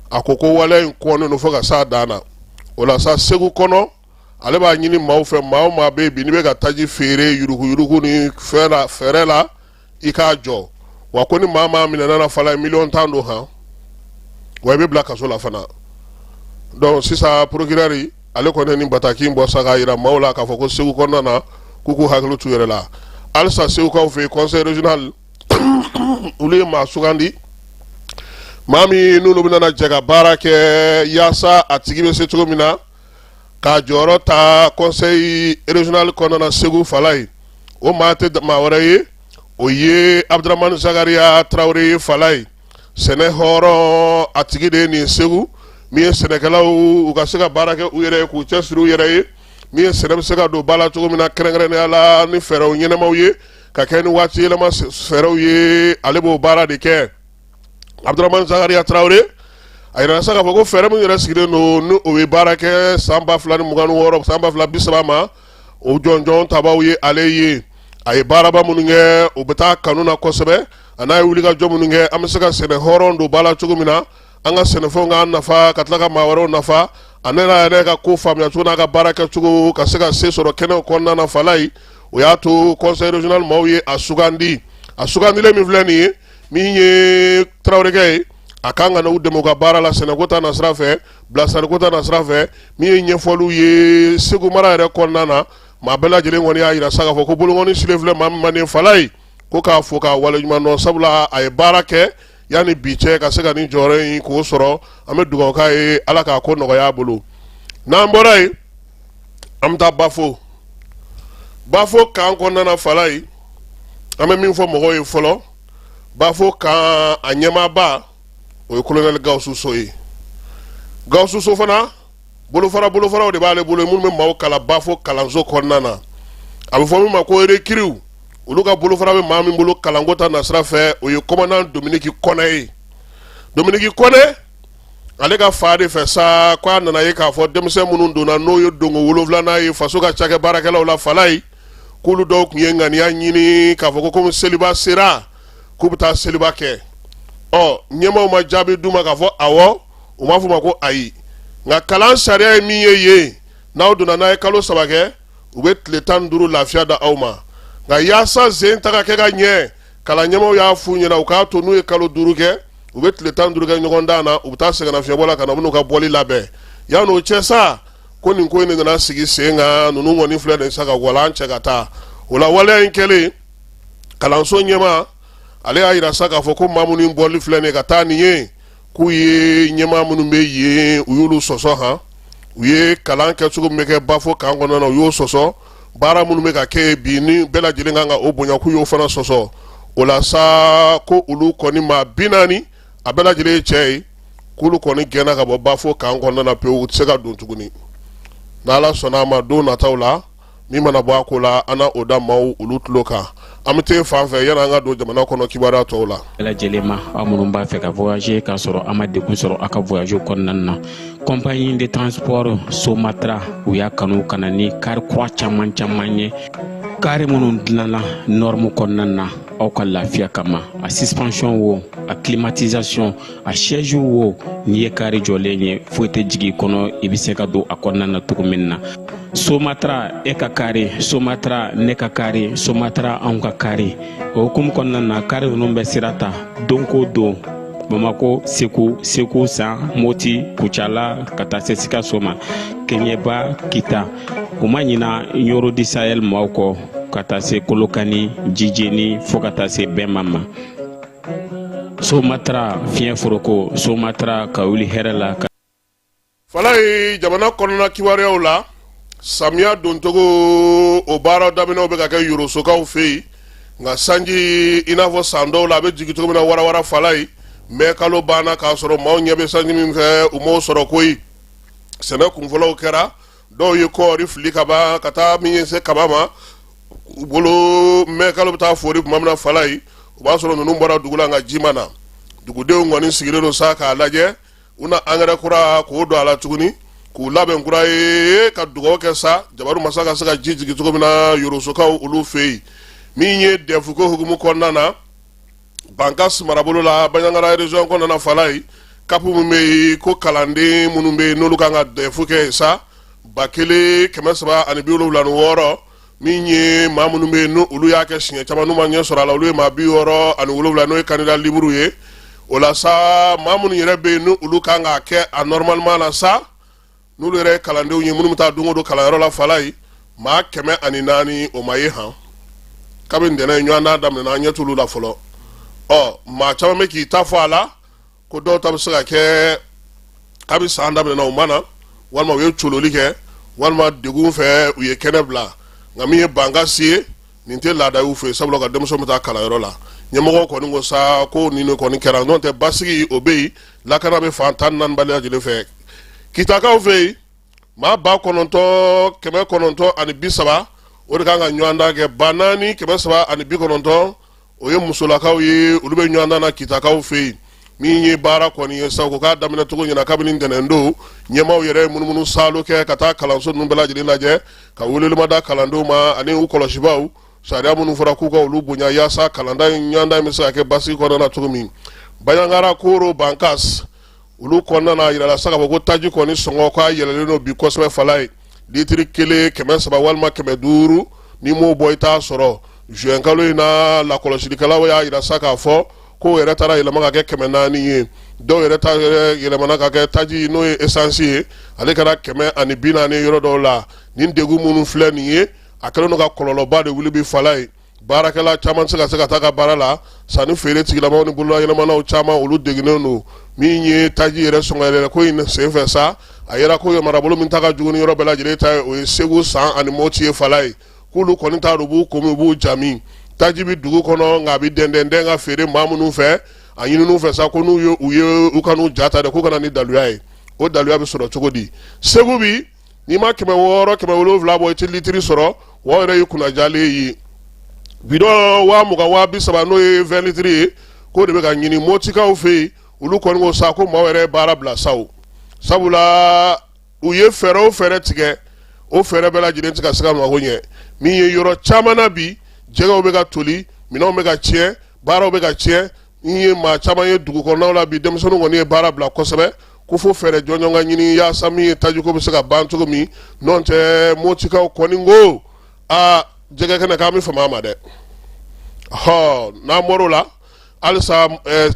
a ko ko waleya in kɔnnen don fo ka s'a dan na. O la sa, Segu kɔnɔ, ale b'a ɲini maaw fɛ, maa o maa bɛ yen bi n'i bɛ ka taji feere yuruguyurugu ni fɛn la fɛɛrɛ la, i k'a jɔ. Wa ko ni maa maa minɛna na, Falaye, miliyɔn 10 don han, wa i bɛ bila kaso la fana. Donc sisan, procureur ale kɔni ni bataki in bɔ sa k'a yira maaw la k'a fɔ ko Segu kɔnɔna na, k'u k'u hakili t'u yɛrɛ la. Halisa Segukaw fɛ yen, conseil régional, olu ye maa sugandi, maa min n'olu bɛna jɛ ka baara kɛ yaasa a tigi bɛ se cogo min na k'a jɔyɔrɔ ta conseil régional kɔnɔna na Segu. Falaye, o maa tɛ maa wɛrɛ ye, o ye Abdramani Zakaria Tarawele ye. Falaye, sɛnɛ hɔrɔn a tigi de ye nin Segu, min ye sɛnɛkɛlaw u ka se ka baara kɛ u yɛrɛ ye, k'u cɛsiri u yɛrɛ ye, min ye sɛnɛ bɛ se ka don ba la cogo min na, kɛrɛnkɛrɛnnenya la ni fɛɛrɛw ɲɛnamaw ye, ka kɛ ni waati yɛlɛma fɛɛrɛw ye, ale b'o baara de kɛ. Abdramani Zakaria Tarawele, a yirala sa k'a fɔ ko fɛɛrɛ min yɛrɛ sigilen don, ni o ye baara kɛ san 2026, san 2030 ma, o jɔnjɔn tabaw ye ale ye. A ye baaraba minnu kɛ, o bɛ taa kanu na kosɛbɛ, a n'a ye wulikajɔ minnu kɛ, an bɛ se ka sɛnɛ hɔrɔn don ba la cogo min na, an ka sɛnɛfɛnw k'an nafa ka tila ka maa wɛrɛw nafa. A ne yɛrɛ ka ko faamuya cogo n'a ka baara kɛcogo ka se ka se sɔrɔ kɛnɛw kɔnɔna na, Falaye, o y'a to conseil régional maaw ye a sugandi. A sugandilen min filɛ nin ye, min ye Tarawelekɛ ye, a kan ka n'u dɛmɛ u ka baara la, sɛnɛko ta nasira fɛ, bilasiraliko ta nasira fɛ, min ye ɲɛfɔliw ye Segu mara yɛrɛ kɔnɔna na. Maa bɛɛ lajɛlen kɔni y'a yira sa k'a fɔ ko bolokɔni silen filɛ maa min ma nin, Falaye, ko k'a fo k'a waleɲuman dɔn, sabula a ye baara kɛ yanni bi cɛ ka se ka nin jɔyɔrɔ in k'o sɔrɔ. An bɛ dugawu k'a ye, Ala k'a ko nɔgɔya a bolo. N'an bɔra yen, an bɛ taa Bafo. Bafo kan kɔnɔna na, Falaye, an bɛ min fɔ mɔgɔw ye fɔlɔ, Bafo kan a ɲɛmaaba, o ye kolonɛli Gawusu So ye. Gawusu So fana, bolofara bolofaraw de b'ale bolo minnu bɛ maaw kalan Bafo kalanso kɔnɔna na, a bɛ fɔ min ma ko recrues. Olu ka bolofara bɛ maa min bolo kalanko ta nasira fɛ, o ye commandant Dominiki Kɔnɛ ye. Dominiki Kɔnɛ, ale ka fa de fɛ sa, ko a nana ye k'a fɔ denmisɛn minnu donna, n'o ye donko wolonfilanan ye faso ka cakɛ baarakɛlaw la, Falaye, k'olu dɔw tun ye ŋaniya ɲini k'a fɔ ko komi seliba sera, k'u bɛ taa seliba kɛ. Ɔ ɲɛmaaw ma jaabi d'u ma k'a fɔ awɔ, u m'a fɔ ma ko ayi. Nka kalan sariya ye min ye yen, n'aw donna, n'a ye kalo 3 kɛ, u bɛ tile 15 lafiya da aw ma. Nka yaasa sen ta ka kɛ ka ɲɛ, kalan ɲɛmaaw y'a f'u ɲɛna u k'a to n'u ye kalo 5 kɛ, u bɛ tile 15 kɛ ɲɔgɔn dan na, u bɛ taa sɛgɛnnafiɲɛbɔ la ka na, u bɛn'u ka bɔli labɛn. Yan'o cɛ sa, Ko nin ko in de nana sigi sen kan. Ninnu kɔni filɛ nin sa ka walan cɛ ka taa. O la, waleya in kɛlen, kalanso ɲɛmaa ale y'a jira sa k'a fɔ ko maa minnu bɔli filɛ nin ka taa nin ye, k'u ye ɲɛmaa minnu bɛ yen, u y'olu sɔsɔ. Han, u ye kalan kɛcogo min bɛ kɛ Bafo kan kɔnɔna na, u y'o sɔsɔ. Baara minnu bɛ ka kɛ bi ni bɛɛ lajɛlen kan ka o bonya, k'u y'o fana sɔsɔ. O la sa, ko olu kɔni maa 40, a bɛɛ lajɛlen ye cɛ ye, k'olu kɔni gɛnna ka bɔ Bafo kan kɔnɔna na pewu, u tɛ se ka don tuguni. N'Ala sɔnna a ma, don nataw la, min mana bɔ a ko la, an na o da maaw olu tulo kan. An bɛ taa fan fɛ yanni an ka don jamana kɔnɔ kibaruya tɔw la. Bɛɛ lajɛlen ma, aw minnu b'a fɛ ka voyager k'a sɔrɔ a ma degun sɔrɔ a ka voyage kɔnɔna na, compagnie de transport Somatra, u y'a kanu ka na ni kari kura caman caman ye, kari minnu dilanna norme kɔnɔna na aw ka lafiya kama. A suspension wo, a climatisation, a siège wo, n'i ye kari jɔlen ye, foyi tɛ jigin i kɔnɔ, i bɛ se ka don a kɔnɔna na cogo min na. Somatra, e ka kari Somatra, ne ka kari Somatra, anw ka kari. O hukumu kɔnɔna na, kari ninnu bɛ sira ta don ko don Bamako, Segu, Segu San, Moti, Kucala, ka taa se Sikaso ma, Keɲeba, Kita. U ma ɲina Ɲoro du Sahel maaw kɔ, ka taa se Kolokani, Jijeni, fo ka taa se Bɛnma ma. Somatra, fiɲɛ foroko Somatra, ka wuli hɛrɛ la. Falaye, jamana kɔnɔna kibaruyaw la, samiya doncogo o baara daminɛw bɛ ka kɛ Yorosokaw fɛ yen, nka sanji, i n'a fɔ san dɔw la a bɛ jigin cogo min na warawara, Falaye, mɛ kalo banna k'a sɔrɔ maaw ɲɛ bɛ sanji min fɛ, u m'o sɔrɔ koyi. Sɛnɛ kunfɔlɔw kɛra, dɔw ye kɔɔri fili ka ban ka taa min ye se kaba ma u bolo. Mɛ kalo bɛ taa fori tuma min na, Falaye, o b'a sɔrɔ ninnu bɔra dugu la, nka ji ma na. Dugudenw kɔni sigilen don sa k'a lajɛ, u na angɛrɛ kura k'o don a la tuguni, k'u labɛn kura ye, ka dugawu kɛ sa jabaru masa ka se ka ji jigin cogo min na Yorosokaw olu fɛ yen. Min ye dɛfuko hukumu kɔnɔna na, Bankas marabolo la, Banjagara région kɔnɔna na, Falaye, CAP min bɛ yen ko kalanden minnu bɛ yen n'olu kan ka dɛfu kɛ sa, 1376. Min ye maa minnu bɛ yen n'olu y'a kɛ siɲɛ caman n'u ma ɲɛ sɔrɔ a la, olu ye maa 67, n'o ye candidat libre ye. O la sa, maa minnu yɛrɛ bɛ yen n'olu kan k'a kɛ a normalement la sa, n'olu yɛrɛ ye kalandenw ye minnu bɛ taa don o don kalanyɔrɔ la, Falaye, maa 104, o ma ye. Han, kabini ntɛnɛn ye ɲɔgɔndan daminɛna, an ɲɛ t'olu la fɔlɔ. Ɔ, maa caman bɛ k'i ta fɔ a la ko dɔw ta bɛ se ka kɛ kabi san daminɛna u ma na, walima u ye cololi kɛ, walima degun fɛ u ye kɛnɛ bila. Nka min ye Bankasi ye, nin tɛ laada y'u fɛ, sabula ka denmisɛnw bɛ taa kalanyɔrɔ la. Ɲɛmɔgɔw kɔni ko sa ko nin de kɔni kɛra, n'o tɛ basigi o bɛ yen, lakana bɛ fan 14 bɛɛ lajɛlen fɛ. Kitakaw fɛ yen, maa 9930, o de kan ka ɲɔgɔndan kɛ. 4390, o ye musolakaw ye, olu bɛ ɲɔgɔndan na Kitakaw fɛ yen. Min ye baara kɔni ye sa, ko k'a daminɛ cogo ɲɛna kabini ntɛnɛn don. Ɲɛmaaw yɛrɛ ye munumunu saalo kɛ ka taa kalanso ninnu bɛɛ lajɛlen lajɛ, ka welewelema da kalandenw ma ani u kɔlɔsibaw, sariya minnu fɔra k'u ka olu bonya, yaasa kalanda in ɲɔgɔndan in bɛ se ka kɛ basigi kɔnɔna na cogo min. Banjagara, Koro, Bankas, olu kɔnɔna na, a yirala sa k'a fɔ ko taji kɔni sɔngɔ k'a yɛlɛlen don bi kosɛbɛ, Falaye. Litiri kelen 300 walima 500, n'i m'o bɔ i t'a sɔrɔ. Juin kalo in na, lakɔlɔsilikɛlaw y'a yira sa k'a fɔ k'o yɛrɛ taara yɛlɛma ka kɛ 400 ye. Dɔw yɛrɛ ta yɛlɛmana ka kɛ taji, n'o ye esansi ye, ale kɛra 140 yɔrɔ dɔw la. Nin degun minnu filɛ nin ye, a kɛlen don ka kɔlɔlɔba de wuli bi, Falaye. Baarakɛla caman tɛ se ka se ka taa ka baara la, sanni feere tigilamaw ni bololayɛlɛmanaw caman, olu degunnen don. Min ye taji yɛrɛ sɔngɔ yɛlɛ ko in senfɛ sa, a yɛrɛ ko ye marabolo min ta ka jugu ni yɔrɔ bɛɛ lajɛlen ta ye, o ye Segu, San ani Moti ye, Falaye. K'olu kɔni t'a dɔn u b'u ko min, u b'u jami. Taji bɛ dugu kɔnɔ, nka a bɛ dɛndɛndɛn ka feere maa minnu fɛ, a ɲinin'u fɛ sa ko n'u ye u ye u kan'u ja ta dɛ, k'u ka na ni daluya ye. O daluya bɛ sɔrɔ cogo di? Segu bi, n'i ma 600, 700 bɔ, i tɛ litiri sɔrɔ. Wa yɛrɛ y'i kunnajalen ye, bidɔn 20,000, 30,000, n'o ye 20 litiri ye, k'o de bɛ ka ɲini Motikaw fɛ yen. Olu kɔni ko sa ko maaw yɛrɛ ye baara bila sa, sabula u ye fɛɛrɛ o fɛɛrɛ tigɛ, o fɛɛrɛ bɛɛ lajɛlen tɛ ka se ka mago ɲɛ. Min ye yɔrɔ caman na bi, jɛgɛw bɛ ka toli, minɛnw bɛ ka tiɲɛ, baaraw bɛ ka tiɲɛ. N ye maa caman ye dugu kɔnɔnaw la bi, denmisɛnninw kɔni ye baara bila kosɛbɛ, ko fo fɛɛrɛ jɔnjɔn ka ɲini yaasa min ye tajiko bɛ se ka ban cogo min. N'o tɛ, Motikaw kɔni ko aa, jɛgɛ kɛnɛ k'an bɛ fama a ma dɛ. Hɔ, n'an bɔr'o la, halisa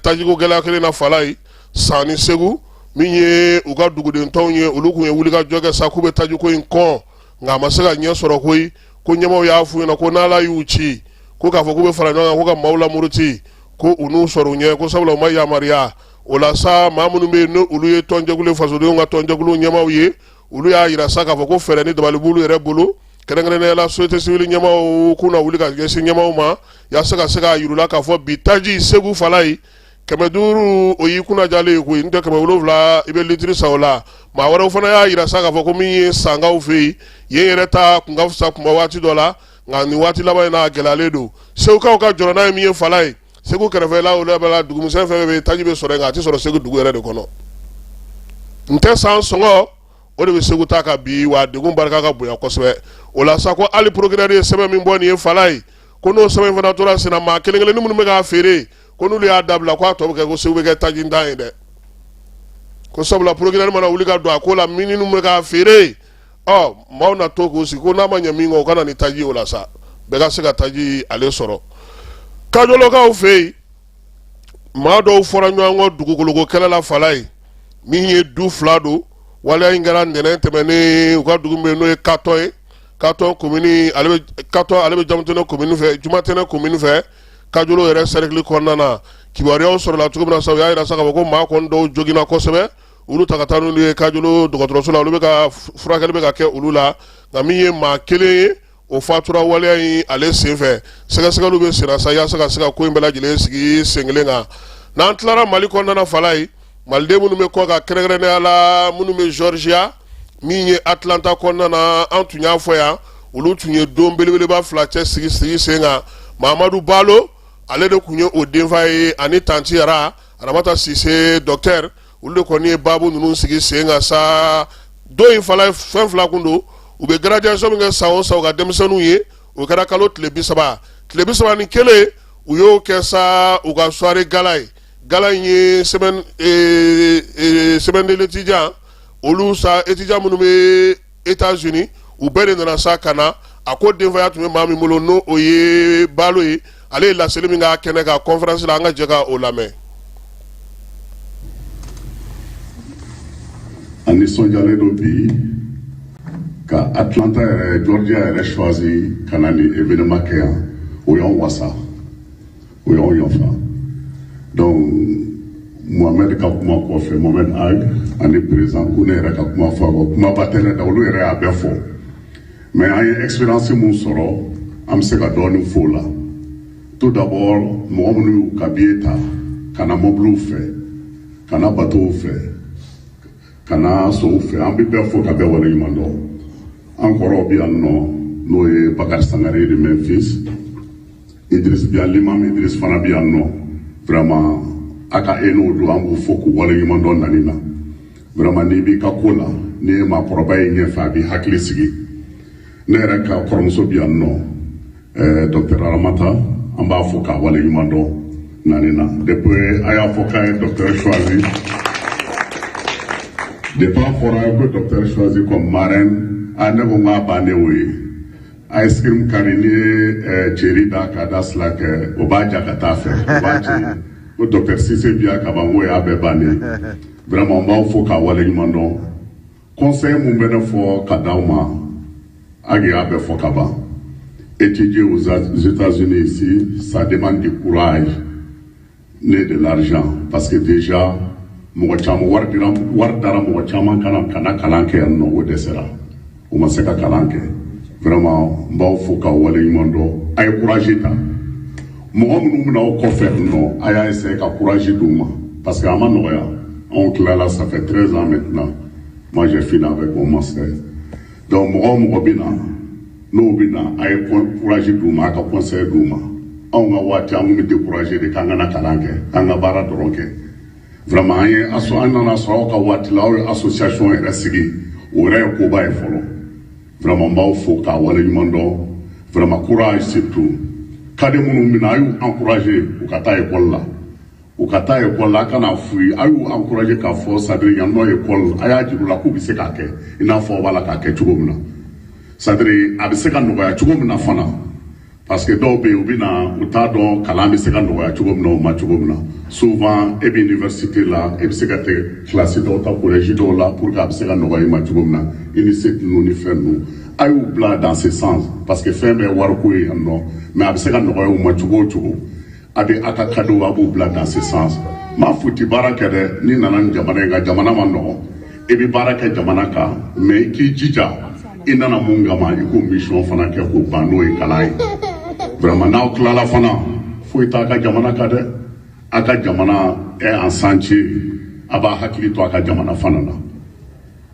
tajiko gɛlɛya kelen na, Falaye, San ni Segu, Min ye u ka duguden tɔnw ye, olu tun ye wulikajɔ kɛ sa k'u bɛ tajiko in kɔn, nka a ma se ka ɲɛ sɔrɔ koyi. Ko ɲɛmaaw y'a f'u ɲɛna ko n'Ala y'u ci, ko k'a fɔ k'u bɛ fara ɲɔgɔn kan ko ka maaw lamuruti, ko u n'u sɔrɔ u ɲɛ, ko sabula u ma yamaruya o la sa. Maa minnu bɛ yen ni olu ye tɔnjɛkulu, fasodenw ka tɔnjɛkulu ɲɛmaaw ye, olu y'a yira sa k'a fɔ ko fɛɛrɛ ni dabali b'olu yɛrɛ bolo, kɛrɛnkɛrɛnnenya la société civile ɲɛmaaw, k'u na wuli ka ɲɛsin ɲɛmaaw ma yaasa ka se k'a yir'u la k'a fɔ bi taji Segu fala ye 500, o y'i kunnajalen ye koyi, n tɛ 700 i bɛ litiri san o la. Maa wɛrɛw fana y'a yira sa k'a fɔ ko min ye Sankaw fɛ yen, yen yɛrɛ ta kun ka fisa kuma waati dɔ la, nka nin waati laban in na a gɛlɛyalen don. Segukaw ka jɔrɔna ye min ye fala ye, Segu kɛrɛfɛla olu bɛ la, dugumisɛn fɛn fɛn bɛ yen, taji bɛ sɔrɔ yen, nka a tɛ sɔrɔ Segu dugu yɛrɛ de kɔnɔ. N tɛ san sɔngɔ o de bɛ Segu ta kan bi, wa degun barika ka bonya kosɛbɛ. O la sa, ko hali procureur ye sɛbɛn min bɔ nin ye fala ye, ko n'o sɛbɛn fana tora senna, maa kelen kelennin minnu bɛ k'a feere, ko n'olu y'a dabila, ko a tɔ bɛ kɛ ko Segu bɛ kɛ tajintan ye dɛ. Ko sabula procureur mana wuli ka don a ko la, minnu bɛ k'a feere, ɔ maaw na to k'u sigi, ko n'a ma ɲɛ min kɔ, o ka na ni taji. O la sa, bɛɛ ka se ka taji ale sɔrɔ. Kajolokaw fɛ yen, maa dɔw fɔra ɲɔgɔn kɔ dugukoloko kɛlɛ la fala ye. Min ye du fila don, waleya in kɛra ntɛnɛn tɛmɛnen u ka dugu min bɛ yen n'o ye Katɔn ye, Katɔn komini ale bɛ Katɔn, ale bɛ Jamatɛnɛ komini fɛ, Jumatɛnɛ komini fɛ, Kajolo yɛrɛ cercle kɔnɔna na. Kibaruyaw sɔrɔla cogo min na sa, u y'a yira sa k'a fɔ ko maa kɔni dɔw joginna kosɛbɛ, olu ta ka taa n'olu ye Kajolo dɔgɔtɔrɔso la, olu bɛ ka furakɛli bɛ ka kɛ olu la, nka min ye maa kelen ye, o fatura waleya in ale senfɛ. Sɛgɛsɛgɛliw bɛ senna sa yaasa ka se ka ko in bɛɛ lajɛlen sigi sen kelen kan. N'an tilara Mali kɔnɔna na fala ye, maliden minnu bɛ kɔ kan, kɛrɛnkɛrɛnnenya la minnu bɛ Georgia, min ye Atlanta kɔnɔna na, an tun y'a fɔ yan, olu tun ye don belebeleba fila cɛ sigi sigi sen kan. Mamadu Balo, ale de tun ye o denfa ye, ani tanti yɛrɛ Aramata Sise docteur, olu de kɔni ye baabu ninnu sigi sen kan sa. Don in fana, fɛn fila kun don. U bɛ graduation min kɛ san o san u ka denmisɛnninw ye, o kɛra kalo tile 30, tile 31, u y'o kɛ sa u ka soirée gala ye. Gala in ye semaine semaine de l'étudiant, olu sa étudiant minnu bɛ États-Unis, u bɛɛ de nana sa ka na. A ko denfaya tun bɛ maa min bolo, n'o o ye Balo ye, ale ye laseli min k'a kɛnɛ kan conférence la, an ka jɛ ka o lamɛn. An nisɔndiyalen don bi ka Atlanta yɛrɛ, Georgia yɛrɛ choisi ka na nin événement kɛ yan. O y'anw wasa, o y'anw yafa. Donc Mohamed ka kuma kɔfɛ, Mohamed Ag ani président ko ne yɛrɛ ka kuma fɔ a kɔ, kumaba tɛ ne da, olu yɛrɛ y'a bɛɛ fɔ. Mais an ye expérience mun sɔrɔ, an bɛ se ka dɔɔnin fɔ o la. Tout d'abord, mɔgɔ minnu y'u ka billet ta ka na mobiliw fɛ, ka na bateauw fɛ, ka na sow fɛ, an bɛ bɛɛ fo ka bɛɛ waleɲuman dɔn. An kɔrɔw bɛ yan nɔ, n'o ye Bakari Sangare de Memphis, Idriss bi yan, l'imam Idriss fana bɛ yan nɔ. Vraiment, a ka e n'o don, an b'u fo k'u waleɲuman dɔn nani na. Vraiment, n'i b'i ka ko la, n'i ye maakɔrɔba ye ɲɛfɛ, a b'i hakili sigi. Ne yɛrɛ ka kɔrɔmuso bɛ yan nɔ, docteur Aramata, an b'a fo k'a waleɲuman dɔn nani na. Depuis a y'a fɔ k'a ye docteur choisi, depuis a fɔra ko docteur choisi comme marraine, a ne ko n k'a bannen o ye. Ice cream kari, n'i ye ceri da k'a da sila kɛ, o b'a ja ka taa fɛ, o b'a ci ko docteur Cissé bi yan ka ban, k'o y'a bɛɛ bannen. Vraiment, n b'aw fo k'a waleɲuman dɔn. Conseil mun bɛ ne fɔ ka d'aw ma, Agi y'a bɛɛ fɔ ka ban. Étudier aux États-Unis ici, ça demande du courage ni de l'argent, parce que déjà mɔgɔ caman wari dira, wari dara mɔgɔ caman kana ka na kalan kɛ yan nɔ, o dɛsɛra, o ma se ka kalan kɛ. Vraiment, n b'aw fo k'aw waleɲuman dɔn. A ye courage ta. Mɔgɔ minnu bɛna aw kɔfɛ nɔ, a y'a essayer ka courage d'u ma, parce que a ma nɔgɔya. Anw tilala, ça fait 13 ans maintenant, moi j'ai fini avec mon master. Donc mɔgɔ o mɔgɔ bɛ na, n'o bɛ na, a ye courage d'u ma, a ka conseil d'u ma. Anw ka waati, an kun bɛ décourager de k'an kana kalan kɛ, k'an ka baara dɔrɔn kɛ. Vraiment, an ye asso, an nana sɔrɔ aw ka waati la, aw ye association yɛrɛ sigi, o yɛrɛ ye koba ye fɔlɔ. Vraiment, n b'aw fo k'a waleɲuman dɔn. Vraiment, courage surtout. Cadet minnu bɛ na, a y'u encourager u ka taa école la, u ka taa école la. A kana f'u ye, a y'u encourager k'a fɔ, c'est à dire yan nɔ école, a y'a jira u la k'u bɛ se k'a kɛ i n'a fɔ aw b'a la k'a kɛ cogo min na, c'est à dire a bɛ se ka nɔgɔya cogo min na fana. Parce que dɔw bɛ yen, u bɛ na, u t'a dɔn kalan bɛ se ka nɔgɔya cogo min na u ma cogo min na. Souvent e bɛ université la, e bɛ se ka tɛ classe dɔw ta collège dɔw la pour que a bɛ se ka nɔgɔya i ma cogo min na, INICET ninnu ni fɛn ninnu, a y'u bila dans ce sens, parce que fɛn bɛɛ wariko ye yan nɔ. Mais a bɛ se ka nɔgɔya u ma cogo o cogo, a bɛ a ka cadeau, a b'u bila dans ce sens. N m'a fɔ ti baara kɛ dɛ. N'i nana nin jamana in kan, jamana ma nɔgɔn, i bɛ baara kɛ jamana kan, mais i k'i jija, i nana mun kama, i k'o mission fana kɛ k'o ban, n'o ye kalan ye. Vraiment, n'aw tilala fana, foyi t'a ka jamana kan dɛ. A ka jamana est en chantier, a b'a hakili to a ka jamana fana na.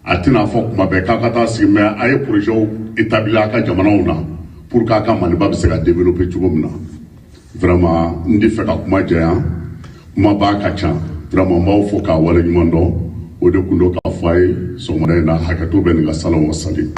A tɛna fɔ kuma bɛɛ k'a ka taa sigi, mais a ye projet établi a ka jamanaw na pour que a ka Maliba bɛ se ka développer cogo min na. Vraiment, n tɛ fɛ ka kuma janya, kuma b'a ka ca. Vraiment, n b'aw fo k'a waleɲuman dɔn. O de kun don k'a fɔ a ye sɔgɔmada in na. Hakɛto bɛ nin ka salon wa sali.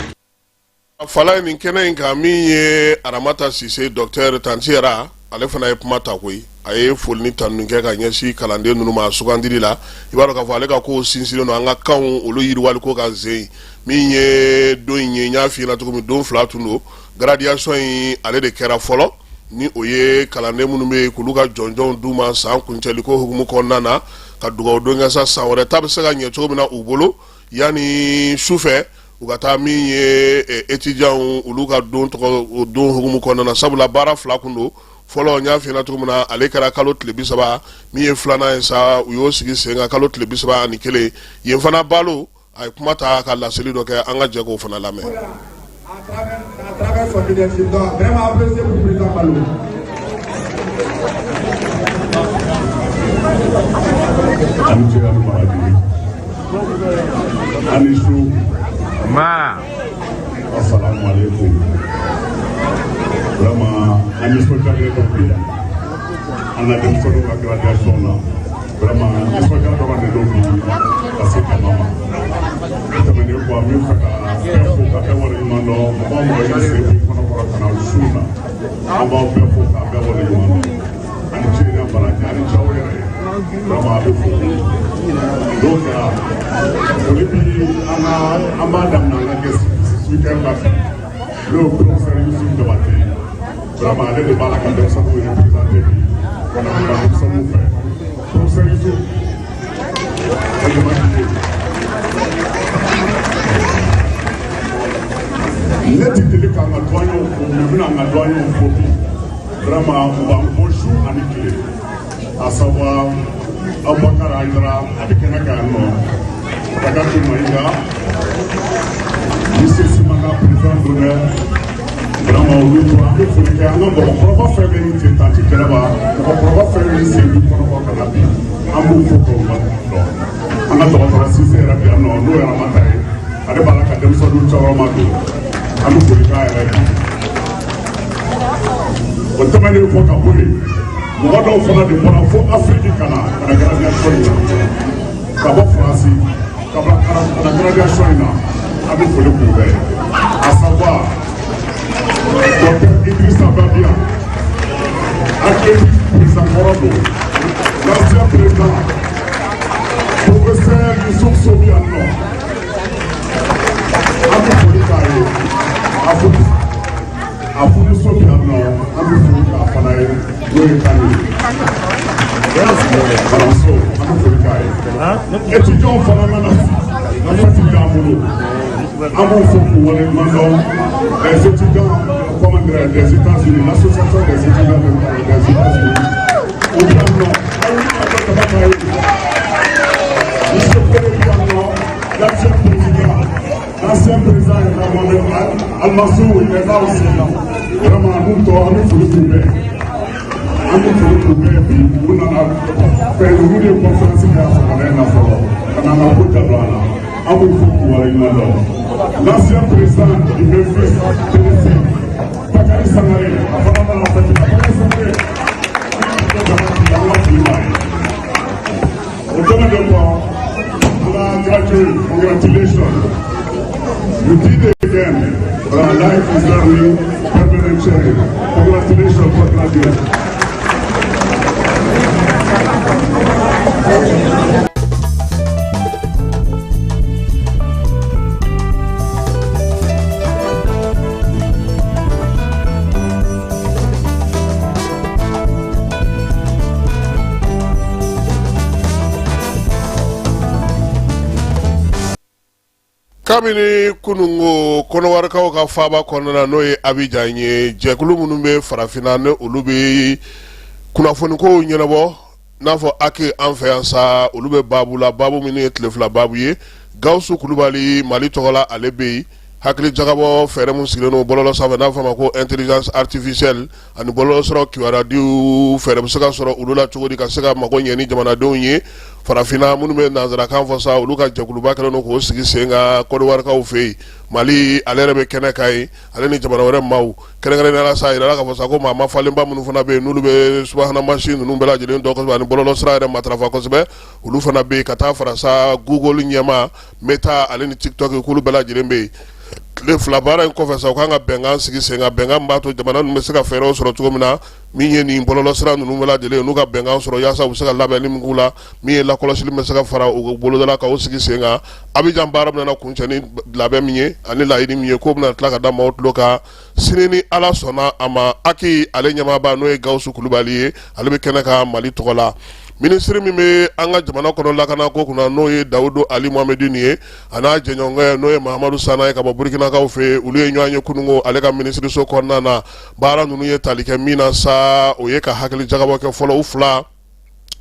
Fala nin kɛnɛ in kan, min ye Aramata Sise, docteur Tantiyara, ale fana ye kuma ta koyi. A ye foli ni tanuni kɛ ka ɲɛsin kalanden ninnu ma sugandili la. I b'a dɔn k'a fɔ ale ka ko sinsinnen don an ka kanw olu yiriwali ko kan zen. Min ye don in ye, n y'a f'i ɲɛna cogo min, don fila tun don. Graduation in, ale de kɛra fɔlɔ, ni o ye kalanden minnu bɛ yen k'olu ka jɔnjɔnw d'u ma san kuncɛli ko hukumu kɔnɔna na, ka dugawu don kɛ sa, san wɛrɛ ta bɛ se ka ɲɛ cogo min na u bolo. Yanni su fɛ u ka taa min ye étudiants olu ka don tɔgɔ, o don hukumu kɔnɔna na, sabula baara fila kun don. Fɔlɔ, n y'a f'i ɲɛna cogo min na, ale kɛra kalo tile 30. Min ye filanan ye sa, u y'o sigi sen kan kalo tile 31. Yen fana, Balo a ye kuma ta ka laseli dɔ kɛ, an ka jɛ k'o fana lamɛn. À travers son leadership. Donc, vraiment apprécié pour président Balo. Ani ce, ani baraji, ani su. Ma. Assalamu alaikum. Vraiment, an nisɔndiyalen dɔ bi an ka denmisɛnninw ka graduation na. Vraiment, nisɔndiya dɔrɔn de don bi ka se jama ma. O tɛmɛnen kɔ, an bɛ fɛ ka bɛɛ fo ka bɛɛ waleɲuman dɔn. Mɔgɔ o mɔgɔ y'i sen b'i kɔnɔkɔrɔ ka na su na, an b'aw bɛɛ fo k'a bɛɛ waleɲuman dɔn. Ani ce ni baraji, ani cɛw yɛrɛ ye. Vraiment, a bɛ fo n'o kɛra, foli bi an ka, an b'a daminɛ an ka kɛ speaker la bi, n'o ye professeur Youssouf Jabate ye. Vraiment, ale de b'a la ka denmisɛnninw représenter bi ka na kuma denmisɛnninw fɛ. Professeur Youssouf, o jama k'i ye. Ne ti deli k'an ka doyenw fo, mais n bɛna an ka doyenw fo bi. Vraiment, u b'an bɔ su ani tile, à savoir Abubakar Ayidara, a bɛ kɛnɛ kan yan nɔ, Tagatu Mayiga, Monsieur Simana, président d'honneur. Vraiment, olu tora. An bɛ foli kɛ an ka mɔgɔkɔrɔba fɛn fɛn y'i ten tanti Jɛnɛba, mɔgɔkɔrɔba fɛn fɛn y'i sen b'i kɔnɔbɔ ka na bi, an b'u fo k'o dɔn. An ka dɔgɔtɔrɔ Sise yɛrɛ bɛ yan nɔ, n'o ye Aramata ye, ale b'a la ka denmisɛnninw cɛkɔrɔma don. An bɛ foli k'a yɛrɛ bi. O tɛmɛnen kɔ ka bɔ yen, mɔgɔ dɔw fana de bɔra fo Afiriki ka na ka na graduation in na, ka bɔ Faransi ka bɔ ka na graduation in na. An bɛ foli k'u bɛɛ ye, à savoir docteur Idrissa Babia, athlétique président kɔrɔ don, l'ancien président professeur Youssouf Sobi yan nɔ, an bɛ foli k'a ye. A foli a furumuso bɛ yan nɔ, an bɛ foli k'a fana ye, n'o ye kan ye, baramuso, an bɛ foli k'a ye. Étudiants fana nana fɛti d'an bolo, an b'u fo k'u waleɲuman dɔn. Les étudiants, comment dirais, des États-Unis, l'association des étudiants des États-Unis, o bɛ yan nɔ, a ye wuli ka jɔ kaba k'a ye. Monsieur Kone bɛ yan nɔ, l'ancien président, l'ancien président est là, Mohamed Almassou, il est là aussi. Vraiment, nous tɔ, an bɛ foli k'u bɛɛ, an bɛ foli k'u bɛɛ bi. U nana fɛn, olu de ye conférence kɛ sɔgɔmada in na fɔlɔ ka na an ka ko jadon a la, an b'u fo k'u waleɲuman dɔn. L'ancien président du Memphis, Tennessee, Bakary Sangare, a fana nana fɛn, Bakary Sangare, an ka foli b'a ye. O tɛmɛnen kɔ, an ka graduate, congratulations. You did it again. But life is learning, permanent sharing. Congratulations for graduates. Kabini kununko Kɔnɔwarikaw ka faaba kɔnɔna na, n'o ye Abijan ye, jɛkulu minnu bɛ farafinna ni olu bɛ kunnafonikow ɲɛnabɔ, n'a fɔ HAC an fɛ yan sa, olu bɛ baabu la, baabu min ye tile 2 baabu ye. Gawusu Kulubali, Mali tɔgɔ la, ale bɛ yen. Hakili jagabɔ fɛɛrɛ min sigilen don bɔlɔlɔ sanfɛ, n'a fɔ ma ko intelligence artificielle, ani bɔlɔlɔsiraw kibaruya fɛɛrɛ bɛ se ka sɔrɔ olu la cogo di ka se ka mago ɲɛ ni jamanadenw ye farafinna minnu bɛ nanzarakan fɔ sa, olu ka jɛkuluba kɛlen don k'o sigi sen kan Kɔdiwarikaw fɛ yen. Mali, ale yɛrɛ bɛ kɛnɛ kan yen, ale ni jamana wɛrɛ maaw. Kɛrɛnkɛrɛnnenya la sa, a yirala k'a fɔ sa ko maa mafalenba minnu fana bɛ yen, n'olu bɛ subahana mansin ninnu bɛɛ lajɛlen dɔn kosɛbɛ ani bɔlɔlɔsira yɛrɛ matarafa kosɛbɛ, olu fana bɛ yen, ka taa fara sa Google ɲɛmaa, Meta, ale ni TikTok, k'olu bɛɛ lajɛlen bɛ yen. Tile 2 baara in kɔfɛ sa, u kan ka bɛnkan sigi sen kan, bɛnkan min b'a to jamana ninnu bɛ se ka fɛɛrɛw sɔrɔ cogo min na, min ye nin bɔlɔlɔsira ninnu bɛɛ lajɛlen, n'u ka bɛnkan sɔrɔ yaasa u bɛ se ka labɛnni min k'u la, min ye lakɔlɔsili bɛ se ka fara u bolodala ka o sigi sen kan. Abijan baara bɛna kuncɛ ni labɛn min ye ani laɲini min ye, k'o bɛna tila ka da maaw tulo kan sini ni Ala sɔnna a ma. HAC ale ɲɛmaaba, n'o ye Gawusu Kulubali ye, ale bɛ kɛnɛ kan Mali tɔgɔ la. Minisiri min bɛ an ka jamana kɔnɔ lakanako kunna, n'o ye Dawudu Ali Mohamedini ye, a n'a jɛɲɔgɔnkɛ, n'o ye Mahamadu Sana ye ka bɔ Burukinakaw fɛ yen, olu ye ɲɔgɔn ye kununko ale ka minisiriso kɔnɔna na. Baara ninnu ye tali kɛ min na sa, o ye ka hakili jagabɔ kɛ fɔlɔ, u fila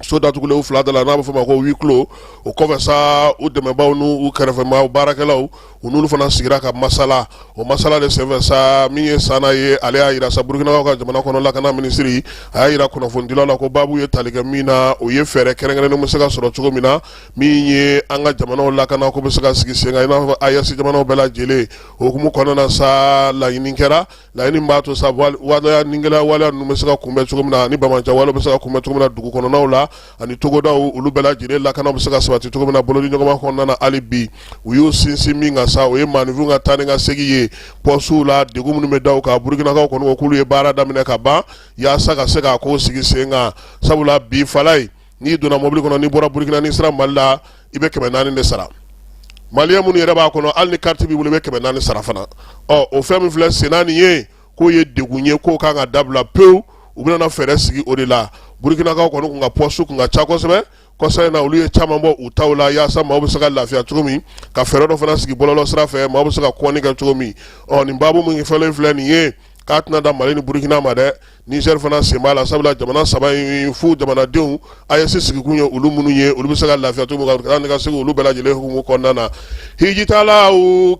so datugulen, u fila da la, n'a bɛ fɔ o ma ko huis clos. O kɔfɛ sa, u dɛmɛbaaw n'u kɛrɛfɛmaaw, baarakɛlaw, u n'olu fana sigira ka masala. O masala de senfɛ sa, min ye Sana ye, ale y'a yira sa, Burukinakaw ka jamana kɔnɔ lakana minisiri, a y'a yira kunnafonidilaw la ko baabu ye tali kɛ min na, o ye fɛɛrɛ kɛrɛnkɛrɛnnen bɛ se ka sɔrɔ cogo min na, min ye an ka jamanaw lakana ko bɛ se ka sigi sen kan, i n'a fɔ AES jamanaw bɛɛ lajɛlen. O hukumu kɔnɔna na sa, laɲini kɛra, laɲini min b'a to sa waleya ni gɛlɛya waleya ninnu bɛ se ka kunbɛn cogo min na, ani banbaanci walew bɛ se ka kunbɛn cogo min na dugu kɔnɔnaw la ani togodaw, olu bɛɛ lajɛlen lakana bɛ se ka sabati cogo min na bolodi ɲɔgɔnma kɔnɔna na. Hali bi, u y'u sinsin min kan sa, o ye maaninfinw ka taa ni ka segin ye pɔsiw la, degun minnu bɛ da u kan. Burukinakaw kɔni ko k'olu ye baara daminɛ ka ban yaasa ka se k'a ko sigi sen kan, sabula bi fala ye, n'i donna mobili kɔnɔ, n'i bɔra Burukina, n'i sera Mali la, i bɛ 400 de sara. Maliyɛn minnu yɛrɛ b'a kɔnɔ, hali ni carte b'i bolo, i bɛ 400 sara fana. Ɔ, o fɛn min filɛ senna nin ye, k'o ye degun ye, k'o kan ka dabila pewu. U bɛna fɛɛrɛ sigi o de la. Burukinakaw kɔni kun ka pɔsu kun ka ca kosɛbɛ kɔsa in na, olu ye caman bɔ u taw la yaasa maaw bɛ se ka lafiya cogo min, ka fɛɛrɛ dɔ fana sigi bɔlɔlɔ sira fɛ, maaw bɛ se ka kɔnni kɛ cogo min. Ɔ, nin baabu min fɔlen filɛ nin ye, k'a tɛna dan Mali ni Burukina ma dɛ, Niger fana sen b'a la, sabula jamana saba in fu jamanadenw, AES sigikun ye olu minnu ye, olu bɛ se ka lafiya cogo min ka taa ni ka segin olu bɛɛ lajɛlen hukumu kɔnɔna na. Hijitalaw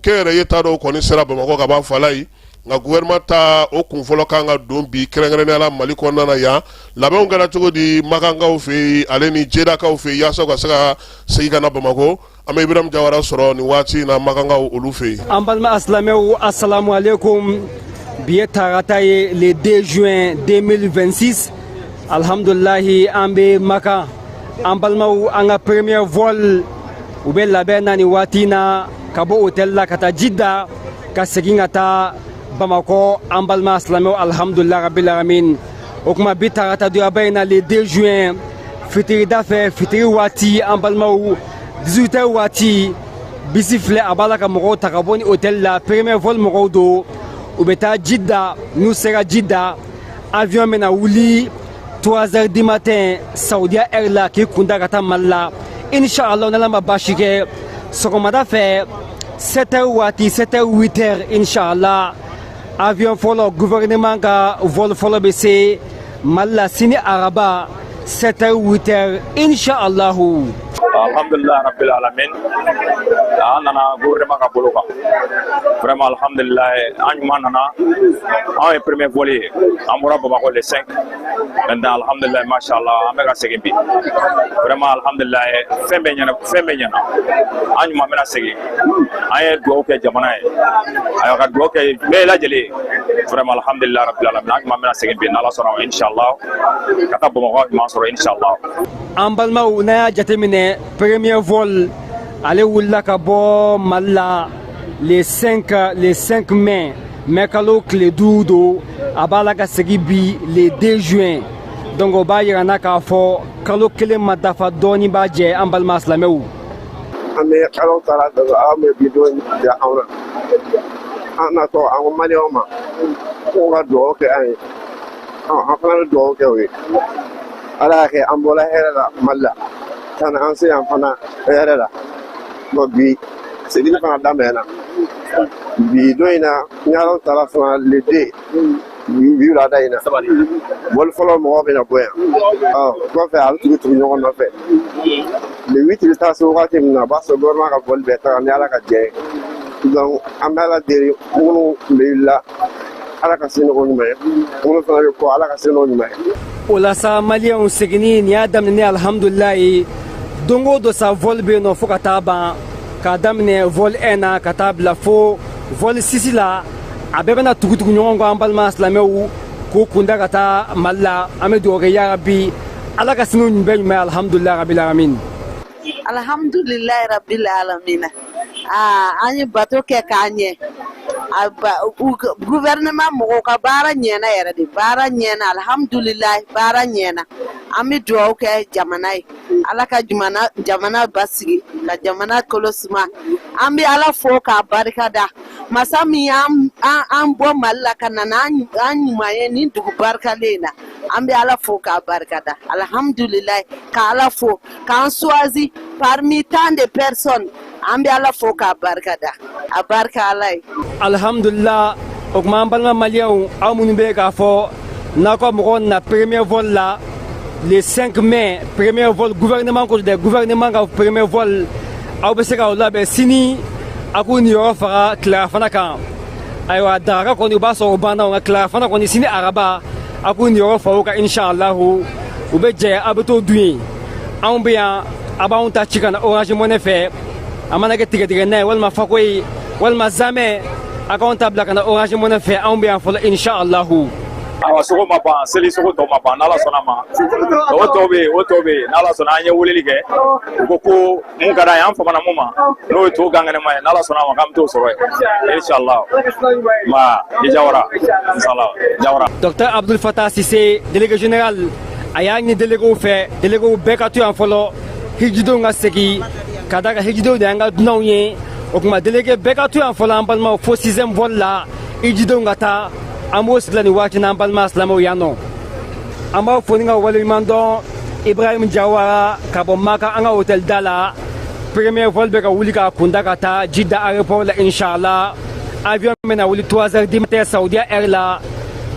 kɛnyɛrɛye ta dɔw kɔni sera Bamakɔ ka ban fala ye, nka gouvernement ta o kun fɔlɔ kan ka don bi, kɛrɛnkɛrɛnnenya la Mali kɔnɔna na yan. Labɛnw kɛra cogo di Makankaw fɛ yen, ale ni Jedakaw fɛ yen, yaasa u ka se ka segin ka na Bamakɔ? An bɛ Ibrahim Jawara sɔrɔ nin waati in na Makankaw olu fɛ yen. An balima asilamɛw, asalamu aleykum. Bi ye tarata ye, le 2 juin 2026. Alhamdulilahi, an bɛ Makan. An balimaw, an ka premier vol, u bɛ labɛn na nin waati in na ka bɔ hôtel la ka taa Jida, ka segin ka taa Bamakɔ. An balima silamɛw, alhamdulilahi rabil alamin. O kuma, bi tarata donyaba in na, le 2 juin, fitirida fɛ, fitiri waati, an balimaw, 18 heures waati, bisi filɛ, a b'a la ka mɔgɔw ta ka bɔ ni hôtel la. Premier vol mɔgɔw don, u bɛ taa Jida. N'u sera Jida, avion bɛna wuli 3 heures du matin Saudiya heure la, k'i kunda ka taa Mali la, inshallah, n'Ala ma baasi kɛ. Sɔgɔmada fɛ 7 heures waati, 7 heures, 8 heures, inshallah, avion fɔlɔ, gouvernement ka vol fɔlɔ bɛ se Mali la sini araba 7 heures, 8 heures, inshallah. Alhamdulillah rabbil alamin. An nana gouvernement ka bolo kan. Vraiment, alhamdulillah, an ɲuman nana. An ye premier vol ye. An bɔra Bamakɔ le 5. Maintenant, alhamdulillah, mashallah, an bɛ ka segin bi. Vraiment, alhamdulillah, fɛn bɛɛ ɲɛna, fɛn bɛɛ ɲɛna. An ɲuman bɛna segin. An ye dugawu kɛ jamana ye. Ayiwa, ka dugawu kɛ bɛɛ lajɛlen ye. Vraiment, alhamdulillah rabbil alamin. An ɲuman bɛna segin bi n'Ala sɔnna, inshallah. Ka taa Bamakɔ ɲuman sɔrɔ, inshallah. An balimaw, n'a y'a jateminɛ, premier vol ale wulila ka bɔ Mali la le 5, le 5 mai, mai kalo tile 5 don. A b'a la ka segin bi le 2 juin. Donc o b'a yira n na k'a fɔ kalo kelen ma dafa, dɔɔni b'a jɛ, an balima silamɛw. An bɛ Ala taala dɔn, Ala bɛ bi don diya anw na. An natɔ, an ko maliyɛnw ma k'u ka dugawu kɛ an ye, an fana bɛ dugawu kɛ u ye. Ala y'a kɛ an bɔra hɛrɛ la Mali la ka na an se yan fana hɛrɛ la. Bon, bi Seginni fana daminɛna bi don in na, ni Ala taala fana, le 2 bi wulada in na, vol fɔlɔ mɔgɔw bɛna bɔ yan. Ɔ kɔfɛ, a bɛ tugu tugu ɲɔgɔn nɔfɛ. Le 8 bɛ taa se wagati min na, a b'a sɔrɔ gouvernement ka vol bɛɛ taga, ni Ala ka jɛ ye. Donc an bɛ Ala deli, minnu tun bɛ la, Ala ka se nɔgɔ ɲuman ye, minnu fana bɛ kɔ, Ala ka se nɔgɔ ɲuman ye. O la sa, maliyɛnw, seginni nin y'a daminɛ, alhamdulilayi. Don o don sa, vol bɛ yen nɔ fo ka taa ban, k'a daminɛ vol 1 na ka taa bila fo vol 6 la. A bɛɛ bɛna tugutugu ɲɔgɔn kɔ, an balima silamɛw k'u kunda ka taa Mali la. An bɛ dugawu kɛ, yarabi, Ala ka siniw bɛɛ ɲuman ye. Alhamdulilayi rabil alamin. Alhamdulilayi rabil alamina. Aa, an ye bato kɛ k'a ɲɛ. Gouvernement mɔgɔw ka baara ɲɛna yɛrɛ de, baara ɲɛna, alhamdulilayi, baara ɲɛna. An bɛ dugawu kɛ jamana ye, Ala ka jamana jamana basigi, ka jamana kolo suma. An bɛ Ala fo k'a barika da, masa min y'an an bɔ Mali la ka na n'an an ɲuman ye nin dugu barikalen in na. An bɛ Ala fo k'a barika da, alhamdulilayi, ka Ala fo k'an choisi parmi tant de personnes. An bɛ Ala fo k'a barika da, a barika Ala ye. Alhamdulila. O tuma, an balima maliyɛnw, aw minnu bɛ k'a fɔ n'aw ka mɔgɔw na premier vol la le 5 mai, premier vol gouvernement ko dɛ, gouvernement ka premier vol, aw bɛ se k'aw labɛn sini, a k'u niyɔrɔ faga tilarafana kan. Ayiwa, daraka kɔni, u b'a sɔrɔ o banna, nka tilarafana kɔni, sini araba, a k'u niyɔrɔ fa o kan, inshallahu. U bɛ jɛ, a bɛ t'o dun yen. Anw bɛ yan, a b'anw ta ci ka na Orange Money fɛ. A mana kɛ tigɛdigɛnna ye, walima fako ye, walima zamɛ, a k'anw ta bila ka na Orange Money fɛ. Anw bɛ yan fɔlɔ, inshallahu. Awa, sogo ma ban, seli sogo tɔ ma ban, n'Ala sɔnna ma. O tɔ bɛ yen, o tɔ bɛ yen, n'Ala sɔnna. An ye weleli kɛ, u ko ko mun ka d'an ye, an famana mun ma, n'o ye to gankɛnɛma ye, n'Ala sɔnna ma, k'an bɛ t'o sɔrɔ yen, inshallah. Ma i Jawara, inshallah, Jawara. Docteur Abdul Fattah Sise, délégué général, a y'a ɲini déléguéw fɛ, déléguéw bɛɛ ka to yan fɔlɔ, hijidenw ka segin, ka da kan hijidenw de y'an ka dunanw ye. O tuma, délégué bɛɛ ka to yan fɔlɔ, an balimaw, fo sixième vol la, hijidenw ka taa. An b'o sigi la nin waati n'an balima silamɛw yan nɔ. An b'aw fo ni ka waleɲuman dɔn. Ibrahim Jawara ka bɔ Maka, an ka hôtel da la. Premier vol bɛ ka wuli k'a kunda ka taa Jidda aéroport la, inshallah. Avion bɛna wuli 3 heures du matin Saudiya heure la.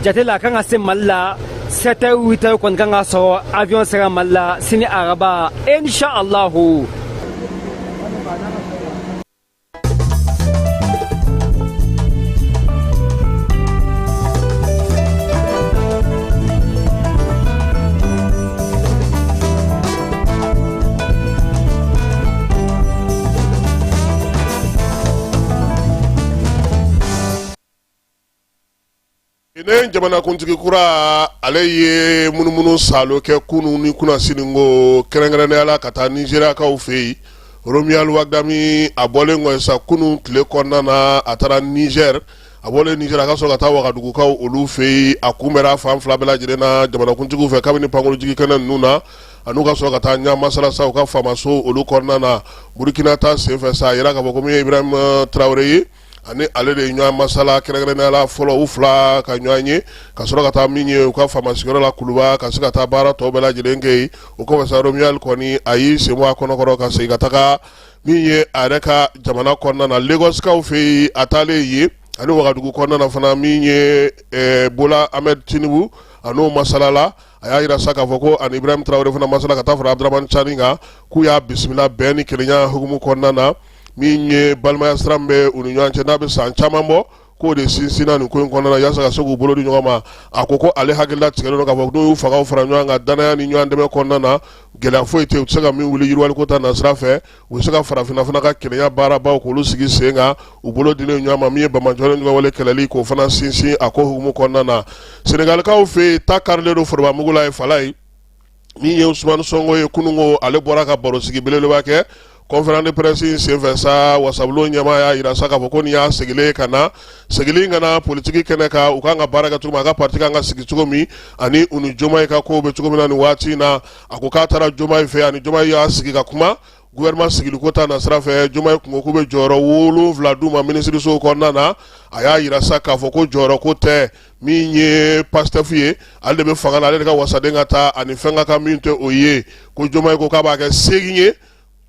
Jate la, a kan ka se Mali la 7 heures, 8 heures kɔni kan ka sɔrɔ avion sera Mali la sini araba, inshallahu. Benin jamanakuntigi kura, ale ye munumunu saalo kɛ kunun ni kunnasini ko, kɛrɛnkɛrɛnnenya la ka taa Nizeriyakaw fɛ yen. Romuald Wadagni, a bɔlen kɔ sa kunun tile kɔnɔna na, a taara Nizɛri. A bɔlen Nizɛri, a ka sɔrɔ ka taa Wagadugukaw olu fɛ yen. A kunbɛra fan fila bɛɛ lajɛlen na jamanakuntigiw fɛ kabini pankurunjigi kɛnɛ ninnu na, an'u ka sɔrɔ ka taa ɲɔgɔn masala sa u ka faamaso olu kɔnɔna na. Burukina ta senfɛ sa, a yira k'a fɔ ko min ye Ibrahim Traoré ye, ani ale de ye ɲɔgɔn masala kɛrɛnkɛrɛnnenya la fɔlɔ, u fila ka ɲɔgɔn ye, ka sɔrɔ ka taa min ye u ka faama sigiyɔrɔ la Kuluba, ka se ka taa baara tɔw bɛɛ lajɛlen kɛ yen. O kɔfɛ sa, Romuald kɔni, a y'i sen bɔ a kɔnɔkɔrɔ ka segin ka taga min ye a yɛrɛ ka jamana kɔnɔna na, Lagosikaw fɛ yen. A taalen yen ani Wagadugu kɔnɔna na fana, min ye Bola Ahmed Tinubu, a n'o masala la. A y'a jira sa k'a fɔ ko ani Ibrahim Traoré fana masala, ka taa fara Abdramane Tiani kan, k'u y'a bisimila bɛn ni kelenya hukumu kɔnɔna na. Min ye balimaya sira min bɛ u ni ɲɔgɔn cɛ, n'a bɛ san caman bɔ, k'o de sinsinna nin ko in kɔnɔna na, yaasa ka se k'u bolo di ɲɔgɔn ma. A ko ko ale hakilila tigɛlen don k'a fɔ n'u y'u fangaw fara ɲɔgɔn kan danaya ni ɲɔgɔn dɛmɛ kɔnɔna na, gɛlɛya foyi tɛ yen u tɛ se ka min wuli yiriwaliko ta nasira fɛ. U bɛ se ka farafinna fana ka kelenya baarabaw k'olu sigi sen kan, u bolo dilen ɲɔgɔn ma. Min ye banbaanciwale ɲɔgɔnwale kɛlɛli, k'o fana sinsin a ko hukumu kɔnɔna na. Senegalikaw fɛ yen, ta karilen don forobamugu la ye fala ye. Min ye Usumani Sonko ye, kununko ale bɔra ka barosigi belebeleba kɛ. Conférence de presse in senfɛ sa, wasabulon ɲɛmaa y'a jira sa k'a fɔ ko nin y'a segilen ka na, segilen ka na politiki kɛnɛ kan, u kan ka baara kɛ cogo min, a ka parti kan ka sigi cogo min, ani u ni Jomayi ka kow bɛ cogo min na nin waati in na. A ko k'a taara Jomayi fɛ, ani Jomayi y'a sigi ka kuma gouvernement sigiliko ta nasira fɛ. Jomayi kun ko k'u bɛ jɔyɔrɔ 7 d'u ma minisirisow kɔnɔna na. A y'a jira sa k'a fɔ ko jɔyɔrɔ ko tɛ. Min ye Pastef ye, ale de bɛ fanga la, ale de ka wasaden ka taa, ani fɛn ka kan min tɛ o ye. Ko Jomayi ko k'a b'a kɛ 8 ye.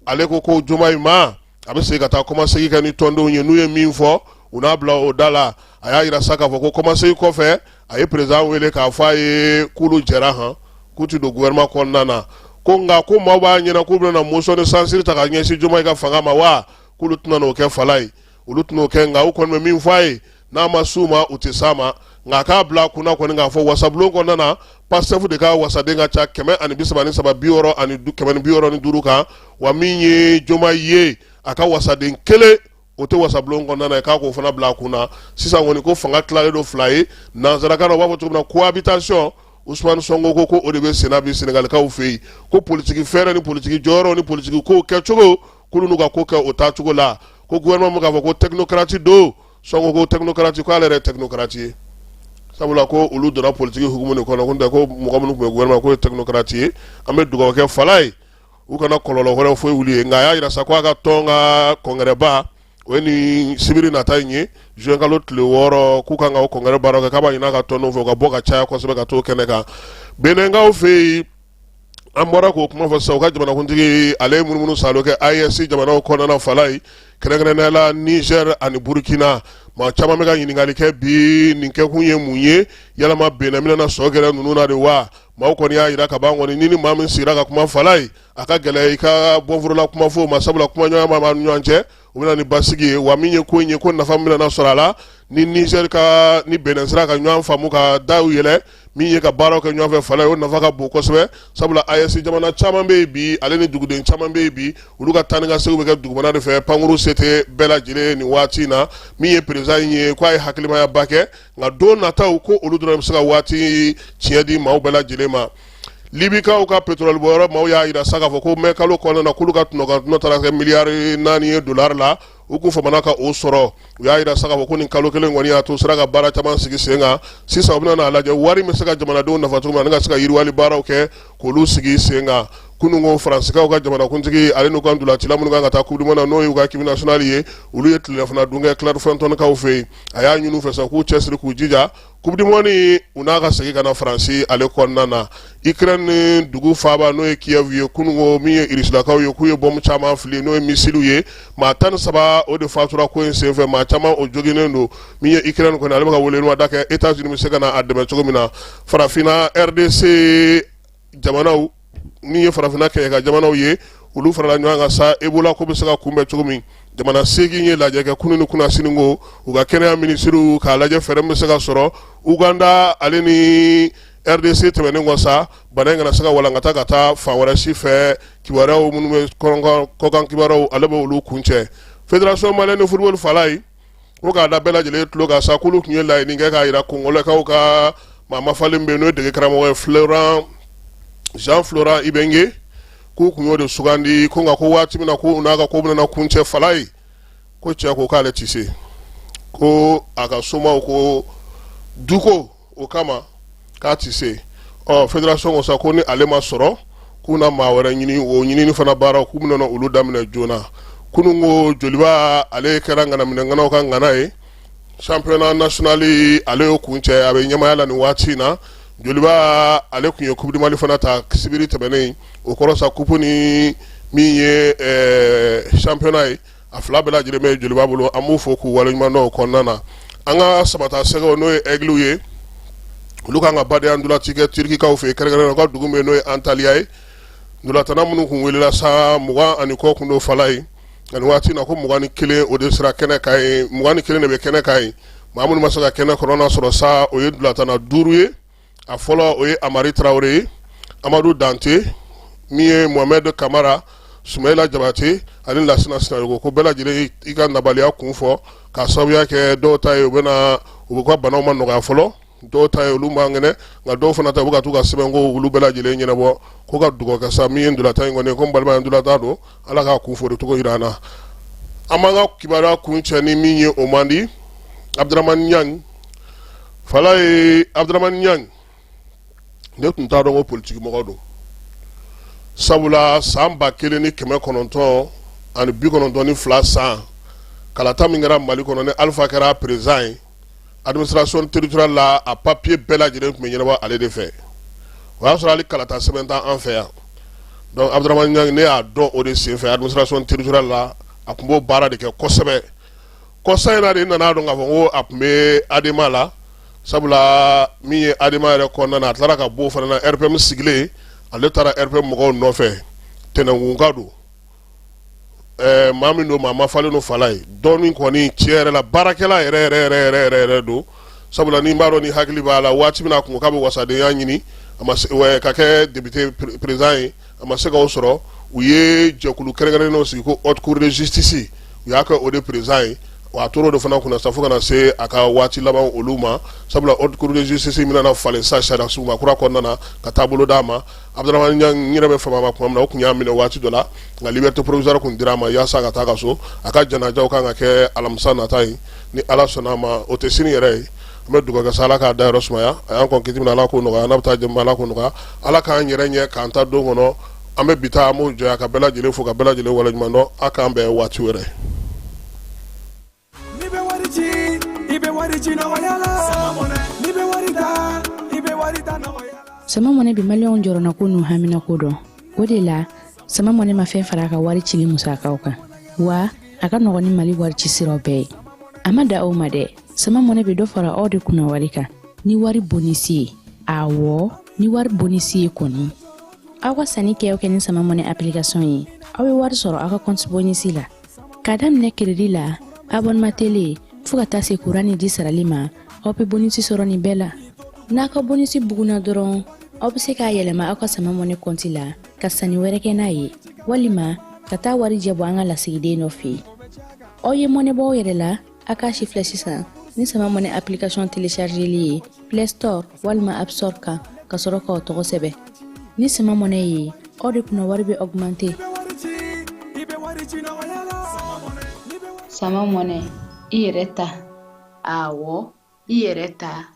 Ale ko ko Jomayi ma a bɛ segin ka taa kɔmasegin kɛ ni tɔndenw ye, n'u ye min fɔ u n'a bila o da la. A y'a jira sa k'a fɔ ko kɔmasegin kɔfɛ, a ye président wele k'a fɔ a ye k'olu jɛra han k'u tɛ don gouvernement kɔnɔna na. Ko nka ko maaw b'a ɲɛna k'u bɛna motion de censure ta ka ɲɛsin Diomaye ka fanga ma wa, k'olu tɛna n'o kɛ Falaye, olu tɛna o kɛ. Nka u kɔni bɛ min fɔ a ye, n'a ma s'u ma, u tɛ s'a ma. Nka a k'a bila a kunna kɔni k'a fɔ wasabulon kɔnɔna na, Pastef de ka wasaden ka ca 133, 165 kan. Wa min ye Diomaye ye, a ka wasaden kelen o tɛ wasabulon kɔnɔna na, k'a k'o fana bila a kunna. Sisan kɔni ko fanga tilalen don fila ye, nansarakan na u b'a fɔ cogo min na cohabitation. Ousmane Sonko ko ko o de bɛ senna bi Senegalikaw fɛ yen, ko politiki fɛɛrɛ ni politiki jɔyɔrɔ ni politiki kow kɛcogo, k'olu n'u ka ko kɛ o taacogo la. Ko gouvernement k'a fɔ ko technocrate don, Sonko ko technocrate, ko ale yɛrɛ ye technocrate ye, sabula ko olu donna politiki hukumu de kɔnɔ, ko n tɛ ko mɔgɔ minnu tun bɛ gouvernement k'o ye technocrate ye. An bɛ dugawu kɛ Falaye, u kana kɔlɔlɔ wɛrɛ foyi wuli ye. Nka a y'a jira sa ko a ka tɔn ka kɔnkɛrɛba, o ye nin sibiri nata in ye, juin kalo tile 6, k'u kan ka o kɔnkɛrɛ baara kɛ, k'a b'a ɲini a ka tɔndenw fɛ u ka bɔ ka caya kosɛbɛ ka t'o kɛnɛ kan. Benɛnkaw fɛ yen, an bɔra k'o kuma fɔ sisan, u ka jamanakuntigi ale ye munumunu salo kɛ AES jamanaw kɔnɔna Falaye, kɛrɛnkɛrɛnnenya la Niger ani Burkina. Maa caman bɛ ka ɲininkali kɛ bi, nin kɛkun ye mun ye? Yalama Benin bɛna na sɔ gɛrɛ ninnu na de wa? Maaw kɔni y'a jira ka ban kɔni, ni ni maa min sigira ka kuma Falaye, a ka gɛlɛn i ka bɔnforola kuma fɔ o ma, sabula kumaɲɔgɔnya b'a ni ɲɔgɔn cɛ, o bɛna ni basigi ye. Wa min ye ko in ye, ko nafa min bɛna sɔrɔ a la ni Niger ka ni Benin sera ka ɲɔgɔn faamu ka daw yɛlɛ, min ye ka baaraw kɛ ɲɔgɔn fɛ Falaye, o nafa ka bon kosɛbɛ, sabula AES jamana caman bɛ yen bi, ale ni duguden caman bɛ yen bi, olu ka taa ni ka segin bɛ kɛ dugumana de fɛ, pankuru se tɛ bɛɛ lajɛlen nin waati in na. Min ye président in ye, k'a ye hakilimayaba kɛ, nka don nataw ko olu dɔrɔn bɛ se ka waati tiɲɛ di maaw bɛɛ lajɛlen ma. Libikaw ka pétrole bɔyɔrɔ maaw y'a jira sa k'a fɔ ko mɛ kalo kɔnɔna na, k'olu ka tɔnɔ taara kɛ miliyari 4 ye dolari la, u kun famana ka o sɔrɔ. U y'a jira sa k'a fɔ ko nin kalo kelen kɔni y'a to sera ka baara caman sigi sen kan. Sisan u bɛna n'a lajɛ wari bɛ se ka jamanadenw nafa cogo min na, ani ka se ka yiriwali baaraw kɛ k'olu sigi sen kan. Kunun ko Faransikaw ka jamanakuntigi ale n'u ka ntolacila minnu kan ka taa coupe du monde na, n'o y'u ka équipe nationale ye, olu ye tilelafana dun kɛ Clairefontaine-kaw fɛ yen. A y'a ɲini u fɛ sa k'u cɛsiri k'u jija coupe du monde u n'a ka segin ka na Faransi ale kɔnɔna na. Ukraine dugu faaba, n'o ye Kiev ye, kunun ko min ye Irisilakaw ye, k'u ye bɔmu caman fili, n'o ye misiliw ye, maa 13 o de fatura ko in senfɛ, maa caman o joginnen don. Min ye Ukraine kɔni, ale bɛ ka welewelemada kɛ États-Unis bɛ se ka na a dɛmɛ cogo min na. Farafinna RDC jamanaw, min ye farafinna kɛɲɛka jamanaw ye, olu farala ɲɔgɔn kan sa Ebola ko bɛ se ka kunbɛn cogo min. Jamana 8 ye lajɛ kɛ kunun ni kunasini ko u ka kɛnɛya minisiriw k'a lajɛ fɛɛrɛ min bɛ se ka sɔrɔ Uganda ale ni RDC tɛmɛnen kɔ sa, bana in kana se ka walankata ka taa fan wɛrɛ si fɛ. Kibaruyaw minnu bɛ kɔkan kibaruyaw, ale bɛ olu kuncɛ. Fédération malienne de football Falaye ko k'a da bɛɛ lajɛlen tulo kan sa, k'olu tun ye laɲini kɛ k'a jira Kongolɛkaw ka maa mafalen bɛ yen, n'o ye dege karamɔgɔ ye Florent Jean Florent Ibenge, k'u tun y'o de sugandi. Ko nka ko waati min na ko u n'a ka ko bɛna kuncɛ Falaye, ko cɛ ko k'ale tɛ se, ko a ka somaw ko duko o kama k'a tɛ se. Ɔ fédération ko sa ko ni ale ma sɔrɔ, k'u na maa wɛrɛ ɲini, o ɲinini fana baaraw k'u bɛna olu daminɛ joona. Kunun ko Joliba ale kɛra ŋanaminɛŋanaw ka ŋana ye, championnat national ale y'o kuncɛ, a bɛ ɲɛmaaya la nin waati in na. Joliba ale tun ye coupe du Mali fana ta sibiri tɛmɛnen, o kɔrɔ sa coupe ni min ye championnat ye, a fila bɛɛ lajɛlen bɛ Joliba bolo. An b'u fo k'u waleɲuman dɔn o kɔnɔna na. An ka Sabata Sɛgɛw, n'o ye Aigles ye, olu kan ka badenya ntolaci kɛ Turikikaw fɛ yen, kɛrɛnkɛrɛnnenya u ka dugu min n'o ye Antaliya ye. Ntolatanna minnu kun welela sa, 20 ani kɔ kun don Falaye, nka nin waati in na ko 21 o de sera kɛnɛ kan yen, 21 de bɛ kɛnɛ kan yen. Maa minnu ma se ka kɛnɛ kɔnɔna sɔrɔ sa, o ye ntolatanna duuru ye. A fɔlɔ o ye Amari Tarawele ye, Amadu Dante, min ye Mohamed Kamara, Sumayila Jabate ani Lasina Sinayogo. Ko bɛɛ lajɛlen i ka nabaliya kun fɔ k'a sababuya kɛ dɔw ta ye, u bɛna u bɛ ka banaw ma nɔgɔya fɔlɔ, dɔw ta ye olu man kɛnɛ, nka dɔw fana ta u bɛ ka t'u ka sɛbɛnko olu bɛɛ lajɛlen ɲɛnabɔ. Ko ka dugawu kɛ sa min ye ntolatan in kɔni, ko n balima ye ntolatan don, Ala k'a kun fori cogo jira an na. An b'an ka kibaruya kuncɛ ni min ye, o man di, Abdramane Niang Falaye. Abdramane Niang, ne tun t'a dɔn ko politiki mɔgɔ don, sabula san 1992 san kalata min kɛra Mali kɔnɔ ni Alpha kɛra président ye, administration territoriale la, a papier bɛɛ lajɛlen tun bɛ ɲɛnabɔ ale de fɛ. O y'a sɔrɔ hali kalata sɛbɛn t'an fɛ yan. Donc Abdramane Niang, ne y'a dɔn o de senfɛ administration territoriale la. A tun b'o baara de kɛ kosɛbɛ. Kɔsa in na de nana dɔn k'a fɔ ko a tun bɛ ADEMA la, sabula min ye ADEMA yɛrɛ kɔnɔna na, a tilara ka bɔ o fana na. RPM sigilen, ale taara RPM mɔgɔw nɔfɛ. Tɛnɛnkunka don, maa min don, maa mafalen don. Falaye dɔɔnin kɔni, tiɲɛ yɛrɛ la, baarakɛla yɛrɛ yɛrɛ yɛrɛ yɛrɛ yɛrɛ yɛrɛ don, sabula ni b'a dɔn, ni hakili b'a la, waati min na a kun ko k'a bɛ wasadenya ɲini, a ma se ka kɛ député président ye, a ma se k'o sɔrɔ. U ye jɛkulu kɛrɛnkɛrɛnnenw sigi ko haute cour de justice, u y'a kɛ o de président ye. Wa a tora o de fana kunna sa fo ka na se a ka waati laban olu ma, sabula haute cour de justice min falen sa sariya sunba kura kɔnɔna na ka taabolo d'a ma. Abdramane Niang n yɛrɛ bɛ fama ma tuma min na, o tun y'a minɛ waati dɔ la, nka liberté provisoire tun dira a ma yaasa ka taa ka so. A ka janajaw kan ka kɛ alamisa nata ye, ni Ala sɔnna a ma, o tɛ sini yɛrɛ ye. An bɛ dugawu kɛ sa, Ala k'a dayɔrɔ sumaya. A y'an kɔn kiti min na, Ala k'o nɔgɔya. N'a bɛ taa jɛma, Ala k'o nɔgɔya. Ala k'an yɛrɛ ɲɛ k'an ta don kɔnɔ. An bɛ bi ta, an b'o jɔya ka bɛɛ lajɛlen fo, ka bɛɛ lajɛlen waleɲuman dɔn. A k'an bɛn waati wɛrɛ. N'i bɛ wari ci, i bɛ wari ci nɔgɔya la. N'i bɛ wari ta, i bɛ wari ta nɔgɔya la. Sama Mɔnɛ bɛ maliyɛnw jɔrɔnako n'u haminako dɔn. O de la, Sama Mɔnɛ ma fɛn fara a ka wari cili musakaw kan, wa a ka nɔgɔn ni Mali wari ci siraw bɛɛ ye. A ma da o ma dɛ, Sama Mɔnɛ bɛ dɔ fara aw de kunna wari kan ni wari bonisi ye. Awɔ, ni wari bonisi ye kɔni. Aw ka sanni kɛ o kɛ ni Sama Mɔnɛ application ye, aw bɛ wari sɔrɔ aw ka compte bonisi la. K'a daminɛ crédit la, abonnement télé, fo ka taa se kuran ni ji sarali ma, aw bɛ bonisi sɔrɔ nin bɛɛ la. N'a ka bonisi bugunna dɔrɔn, aw bɛ se k'a yɛlɛma aw ka Sama Mɔnɛ kɔnti la ka sanni wɛrɛ kɛ n'a ye, walima ka taa warijɛ bɔ an ka lasigiden dɔ fɛ yen. Aw ye mɔnɛ bɔ aw yɛrɛ la, a k'a sifilɛ sisan ni Sama Mɔnɛ application téléchargeli ye Play Store walima App Store kan, ka sɔrɔ k'aw tɔgɔ sɛbɛn. Ni Sama Mɔnɛ ye, aw de kunna wari bɛ augmenter. Sama Mɔnɛ, i yɛrɛ ta. Awɔ, i yɛrɛ ta.